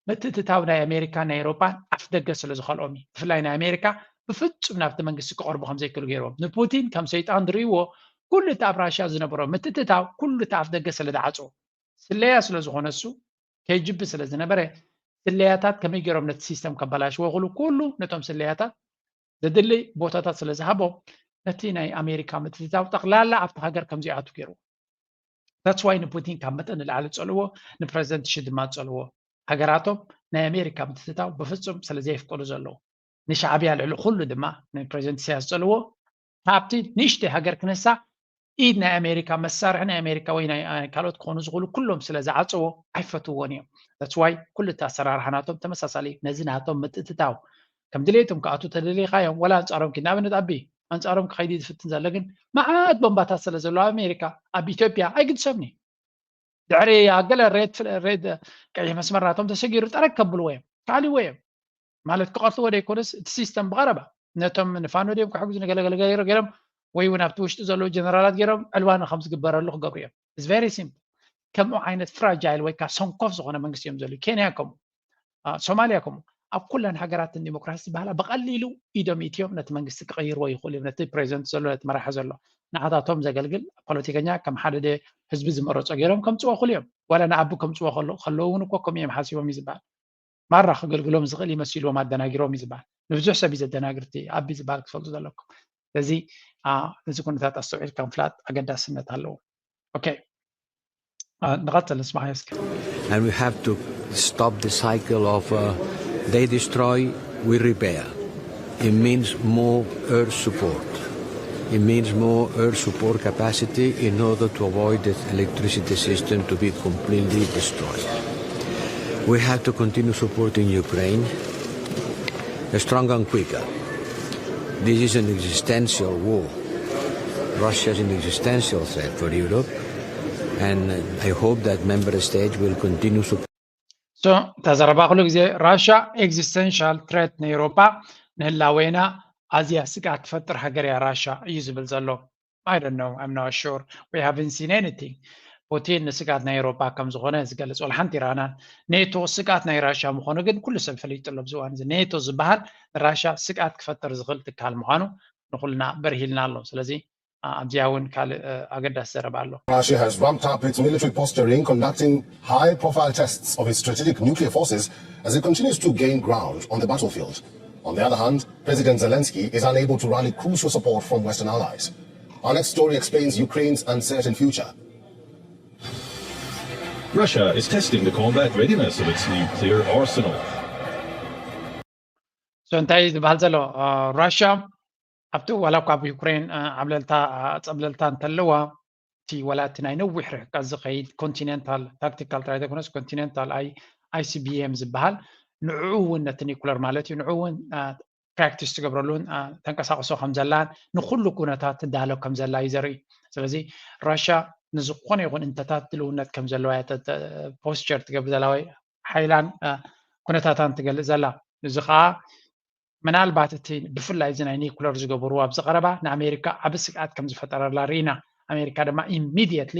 ምትእትታው ናይ ኣሜሪካን ናይ ኤውሮጳን ኣፍ ደገ ስለ ዝኸልኦም እዩ። ብፍላይ ናይ ኣሜሪካ ብፍጹም ናብቲ መንግስቲ ክቐርቡ ከም ዘይክእሉ ገይርዎም። ንፑቲን ከም ሰይጣን ዝርእይዎ ኩሉ እቲ ኣብ ራሽያ ዝነበሮ ምትእትታው ኩሉ እቲ ኣፍ ደገ ስለ ዝዓጽዎ። ስለያ ስለ ዝኾነ እሱ ኬ ጂ ቢ ስለ ዝነበረ ስለያታት ከመይ ገይሮም ነቲ ሲስተም ከበላሽዎ ክሉ ኩሉ ነቶም ስለያታት ዘድሊ ቦታታት ስለ ዝሃቦም ነቲ ናይ ኣሜሪካ ምትእትታው ጠቕላላ ኣብቲ ሃገር ከም ዘይኣቱ ገይርዎ። That's why ንፑቲን ካብ መጠን ንላዕሊ ዝፀልዎ ንፕረዚደንት ሺ ድማ ዝፀልዎ። ሃገራቶም ናይ ኣሜሪካ ምትእትታው ብፍፁም ስለ ዘየፍቅዱ ዘለዉ ንሻዕብያ ልዕሊ ኩሉ ድማ ንፕረዚደንት ኢሳያስ ዝፀልዎ ካብቲ ንእሽተይ ሃገር ክነሳ ኢድ ናይ ኣሜሪካ መሳርሒ ናይ ኣሜሪካ ወይ ናይ ካልኦት ክኾኑ ዝኽእሉ ኩሎም ስለ ዝዓፀዎ ኣይፈትዎን እዮም። That's why ኩሉ እቲ ኣሰራርሓ ናቶም ተመሳሳሊ ነዚ ናቶም ምትእትታው ከም ድሌቶም ክኣቱ ተደሊኻዮም ወላ ኣንፃሮም ኪድ ንኣብነት ኣቢ ኣንፃሮም ክኸይድ ዝፍትን ዘሎ ግን መዓት ቦምባታት ስለ ዘሎ ኣብ ኣሜሪካ ኣብ ኢትዮጵያ ኣይግድሰብኒ ድሕሪ ኣገለ ሬድ ቀይሕ መስመር ናቶም ተሰጊሩ ጠረግ ከብልዎ እዮም ካልእዎ እዮም ማለት ክቐትልዎ ደይኮነስ እቲ ሲስተም ብቐረባ ነቶም ንፋኖ ድዮም ክሕግዙ ንገለገለ ገይሮ ገይሮም ወይ እውን ኣብቲ ውሽጢ ዘለዉ ጀነራላት ገይሮም ዕልዋና ከም ዝግበረሉ ክገብሩ እዮም። It's very simple። ከምኡ ዓይነት ፍራጃይል ወይ ከዓ ሰንኮፍ ዝኾነ መንግስቲ እዮም ዘለዉ። ኬንያ ከምኡ፣ ሶማሊያ ከምኡ። ኣብ ኩለን ሃገራትን ዲሞክራሲ ዝበሃላ ብቐሊሉ ኢዶም ኢትዮም ነቲ መንግስቲ ክቐይርዎ ይኽእሉ እዮም። ነቲ ፕሬዚደንት ዘሎ ነቲ መራሒ ዘሎ ንዓታቶም ዘገልግል ፖለቲከኛ ከም ሓደ ህዝቢ ዝመረፆ ገይሮም ከምፅዎ ክእሉ እዮም። ዋላ ንኣቢ ከምፅዎ ከለዉ እውን እኮ ከምኡ እዮም ሓሲቦም እዩ ዝበሃል። ማራ ክገልግሎም ዝኽእል ይመሲልዎም ኣደናጊሮም እዩ ዝበሃል። ንብዙሕ ሰብ እዩ ዘደናግርቲ ኣቢ ዝበሃል ክትፈልጡ ዘለኩም። ስለዚ እዚ ኩነታት ኣስተውዒልካ ምፍላጥ ኣገዳስነት ኣለዎ። ኦኬ ንቐፅል ንስማዕ እስኪ። And we have to stop the cycle of uh, they destroy, we repair. It means more air support. It means more air support capacity in order to avoid the electricity system to be completely destroyed. We have to continue supporting Ukraine stronger and quicker. This is an existential war. Russia is an existential threat for Europe, and I hope that member states will continue supporting. So ተዘረባ ኩሉ ግዜ ራሻ ኤግዚስተንሻል ትሬት ንኤውሮጳ ንህላዌና ኣዝያ ስግኣት ትፈጥር ሃገር እያ ራሻ እዩ ዝብል ዘሎ። I don't know, I'm not sure. We haven't seen anything. ፑቲን ንስግኣት ናይ ኤውሮጳ ከም ዝኾነ ዝገልጽ ወላ ሓንቲ ኢራናን ኔቶ ስግኣት ናይ ራሽያ ምዃኑ ግን ኩሉ ሰብ ፈሊጡ ኣሎ። ኣብዚ እዋን እዚ ኔቶ ዝበሃል ንራሽያ ስግኣት ክፈጥር ዝኽእል ትካል ምዃኑ ንኹልና በርሂልና ኣሎ። ስለዚ ኣብዚኣ እውን ካልእ ኣገዳሲ ዘረባ ኣሎ። Russia has ramped up its military posturing, conducting high-profile tests of its strategic nuclear forces as it continues to gain ground on the battlefield. On the other hand, President Zelensky is unable to rally crucial support from Western allies. Our next story explains Ukraine's uncertain future. Russia is testing the combat readiness of its nuclear arsenal. So እንታይ ዝበሃል ዘሎ ራሽያ ኣብቲ ዋላ እኳ ኣብ ዩክሬን ዓብለልታ ፀብለልታ እንተለዋ እቲ ዋላ እቲ ናይ ነዊሕ ርሕቀት ዝኸይድ ኮንቲኔንታል ታክቲካል ጥራይ ዘይኮነስ ኮንቲኔንታል ኣይሲቢኤም ዝበሃል ንዕኡ እውን ነቲ ኒኩለር ማለት እዩ ንዕኡ እውን ፕራክቲስ ትገብረሉን ተንቀሳቅሶ ከም ዘላን ንኩሉ ኩነታት ትዳሎ ከም ዘላ እዩ ዘርኢ። ስለዚ ራሽያ ንዝኮነ ይኹን እንተታት ድልውነት ከም ዘለዋ ፖስቸር ትገብር ዘላ ወይ ሓይላን ኩነታታን ትገልፅ ዘላ። እዚ ከዓ ምናልባት እቲ ብፍላይ እዚ ናይ ኒኩለር ዝገበርዎ ኣብዚ ቀረባ ንኣሜሪካ ዓቢ ስግኣት ከም ዝፈጠረላ ርኢና። ኣሜሪካ ድማ ኢሚድየትሊ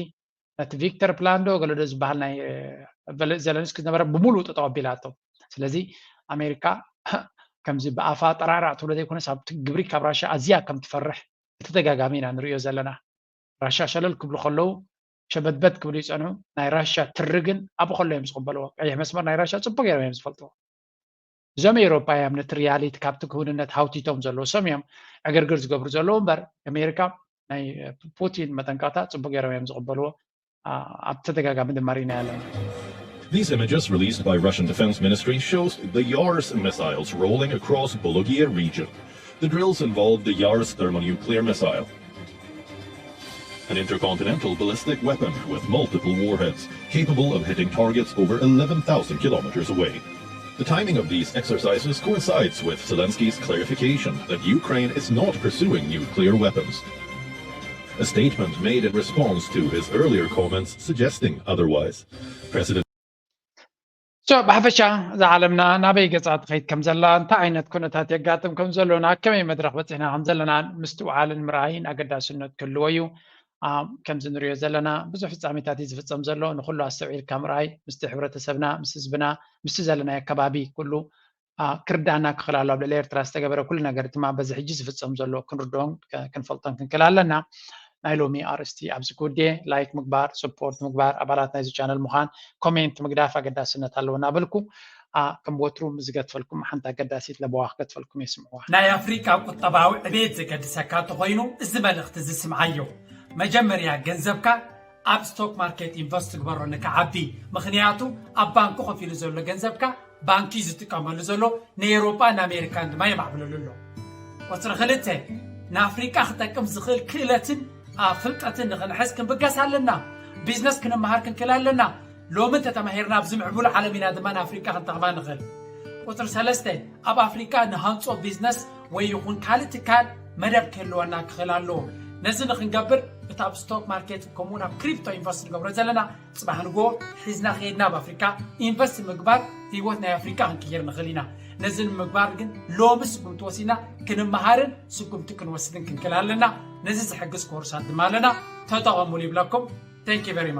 ነቲ ቪክተር ፕላን ዶ ገለ ዶ ዝበሃል ናይ ዘለንስኪ ዝነበረ ብምሉእ ጠጠው ኣቢላቶ። ስለዚ ኣሜሪካ ከምዚ ብኣፋ ጠራዕራዕ ትብሎ ዘይኮነስ ኣብቲ ግብሪ ካብ ራሽያ ኣዝያ ከም ትፈርሕ ብተደጋጋሚ ኢና ንሪኦ ዘለና። ራሻ ሸለል ክብሉ ከለዉ ሸበድበድ ክብሉ ይጸንሑ። ናይ ራሻ ትሪ ግን ኣብኡ ከሎ እዮም ዝቕበልዎ። ቀይሕ መስመር ናይ ራሻ ጽቡቅ ገይሮም እዮም ዝፈልጥዎ። እዞም ኤውሮጳውያን ነቲ ሪያሊቲ ካብቲ ክውንነት ሃውቲቶም ዘለዉ፣ እሶም እዮም ዕግርግር ዝገብሩ ዘለዉ እምበር፣ ኣሜሪካ ናይ ፑቲን መጠንቀቕታ ጽቡቅ ገይሮም እዮም ዝቕበልዎ። ኣብ ተደጋጋሚ ድማ ርኢና ኣለና። These images, released by Russian Defense Ministry, shows the Yars missiles rolling across Bologia region. The drills involved the Yars thermonuclear missile, an intercontinental ballistic weapon with multiple warheads, capable of hitting targets over eleven thousand kilometers away. The timing of these exercises coincides with Zelensky's clarification that Ukraine is not pursuing nuclear weapons. A statement made in response to his earlier comments suggesting otherwise. President ሶ ብሓፈሻ እዛ ዓለምና ናበይ ገጻ ትኸይድ ከም ዘላ፣ እንታይ ዓይነት ኩነታት የጋጥም ከም ዘሎና፣ ከመይ መድረኽ በጺሕና ከም ዘለና ምስትውዓልን ምርኣይን ኣገዳስነት ክህልዎ እዩ። ከምዚ ንሪኦ ዘለና ብዙሕ ፍጻሜታት እዩ ዝፍጸም ዘሎ። ንኹሉ ኣስተውዒልካ ምርኣይ፣ ምስቲ ሕብረተሰብና፣ ምስ ህዝብና፣ ምስቲ ዘለናዮ ከባቢ ኩሉ ክርዳና ክኽእል ኣሎ። ኣብ ልዕሊ ኤርትራ ዝተገበረ ኩሉ ነገር ድማ በዚ ሕጂ ዝፍጸም ዘሎ ክንርድኦን ክንፈልጦን ክንክእል ኣለና። ናይ ሎሚ ኣርእስቲ ኣብዚ ክውድየ። ላይክ ምግባር፣ ሰፖርት ምግባር፣ ኣባላት ናይዚ ቻነል ምዃን፣ ኮሜንት ምግዳፍ ኣገዳስነት ኣለዎ እናበልኩ፣ ከም ወትሩ ምስ ዝገትፈልኩም ሓንቲ ኣገዳሲት ለበዋ ክገትፈልኩም የስምዕዋ። ናይ ኣፍሪቃ ቁጠባዊ ዕቤት ዘገድሰካ እንተኾይኑ፣ እዚ መልእኽቲ እዚ ስምዓዮ። መጀመርያ ገንዘብካ ኣብ ስቶክ ማርኬት ኢንቨስት ትግበሮ ንክዓቢ። ምኽንያቱ ኣብ ባንኪ ኮፍ ኢሉ ዘሎ ገንዘብካ ባንኪ ዝጥቀመሉ ዘሎ ንኤውሮጳ ንኣሜሪካን ድማ የማዕብለሉ ኣሎ። ቁፅሪ ክልተ፣ ንኣፍሪቃ ክጠቅም ዝኽእል ክእለትን ፍልጠትን ንኽንሕዝ ክንብገስ ኣለና። ቢዝነስ ክንመሃር ክንክእል ኣለና። ሎሚ እንተተማሂርና ኣብዚ ምዕቡል ዓለም ኢና ድማ ንኣፍሪቃ ክንጠቕማ ንኽእል። ቁፅሪ ሰለስተ፣ ኣብ ኣፍሪቃ ንሃንፆ ቢዝነስ ወይ ይኹን ካልእ ትካል መደብ ክህልወና ክኽእል ኣለዎ። ነዚ ንክንገብር እቲ ኣብ ስቶክ ማርኬት ከምኡውን ኣብ ክሪፕቶ ኢንቨስት ንገብሮ ዘለና ፅባሕ ንጎ ሒዝና ከይድና ኣብ ኣፍሪካ ኢንቨስት ምግባር ህይወት ናይ ኣፍሪካ ክንቅይር ንኽእል ኢና። ነዚ ንምግባር ግን ሎሚ ስጉምቲ ወሲድና ክንመሃርን ስጉምቲ ክንወስድን ክንክእል ኣለና። ነዚ ዝሕግዝ ኮርሳት ድማ ኣለና። ተጠቐሙሉ ይብለኩም። Thank you very much.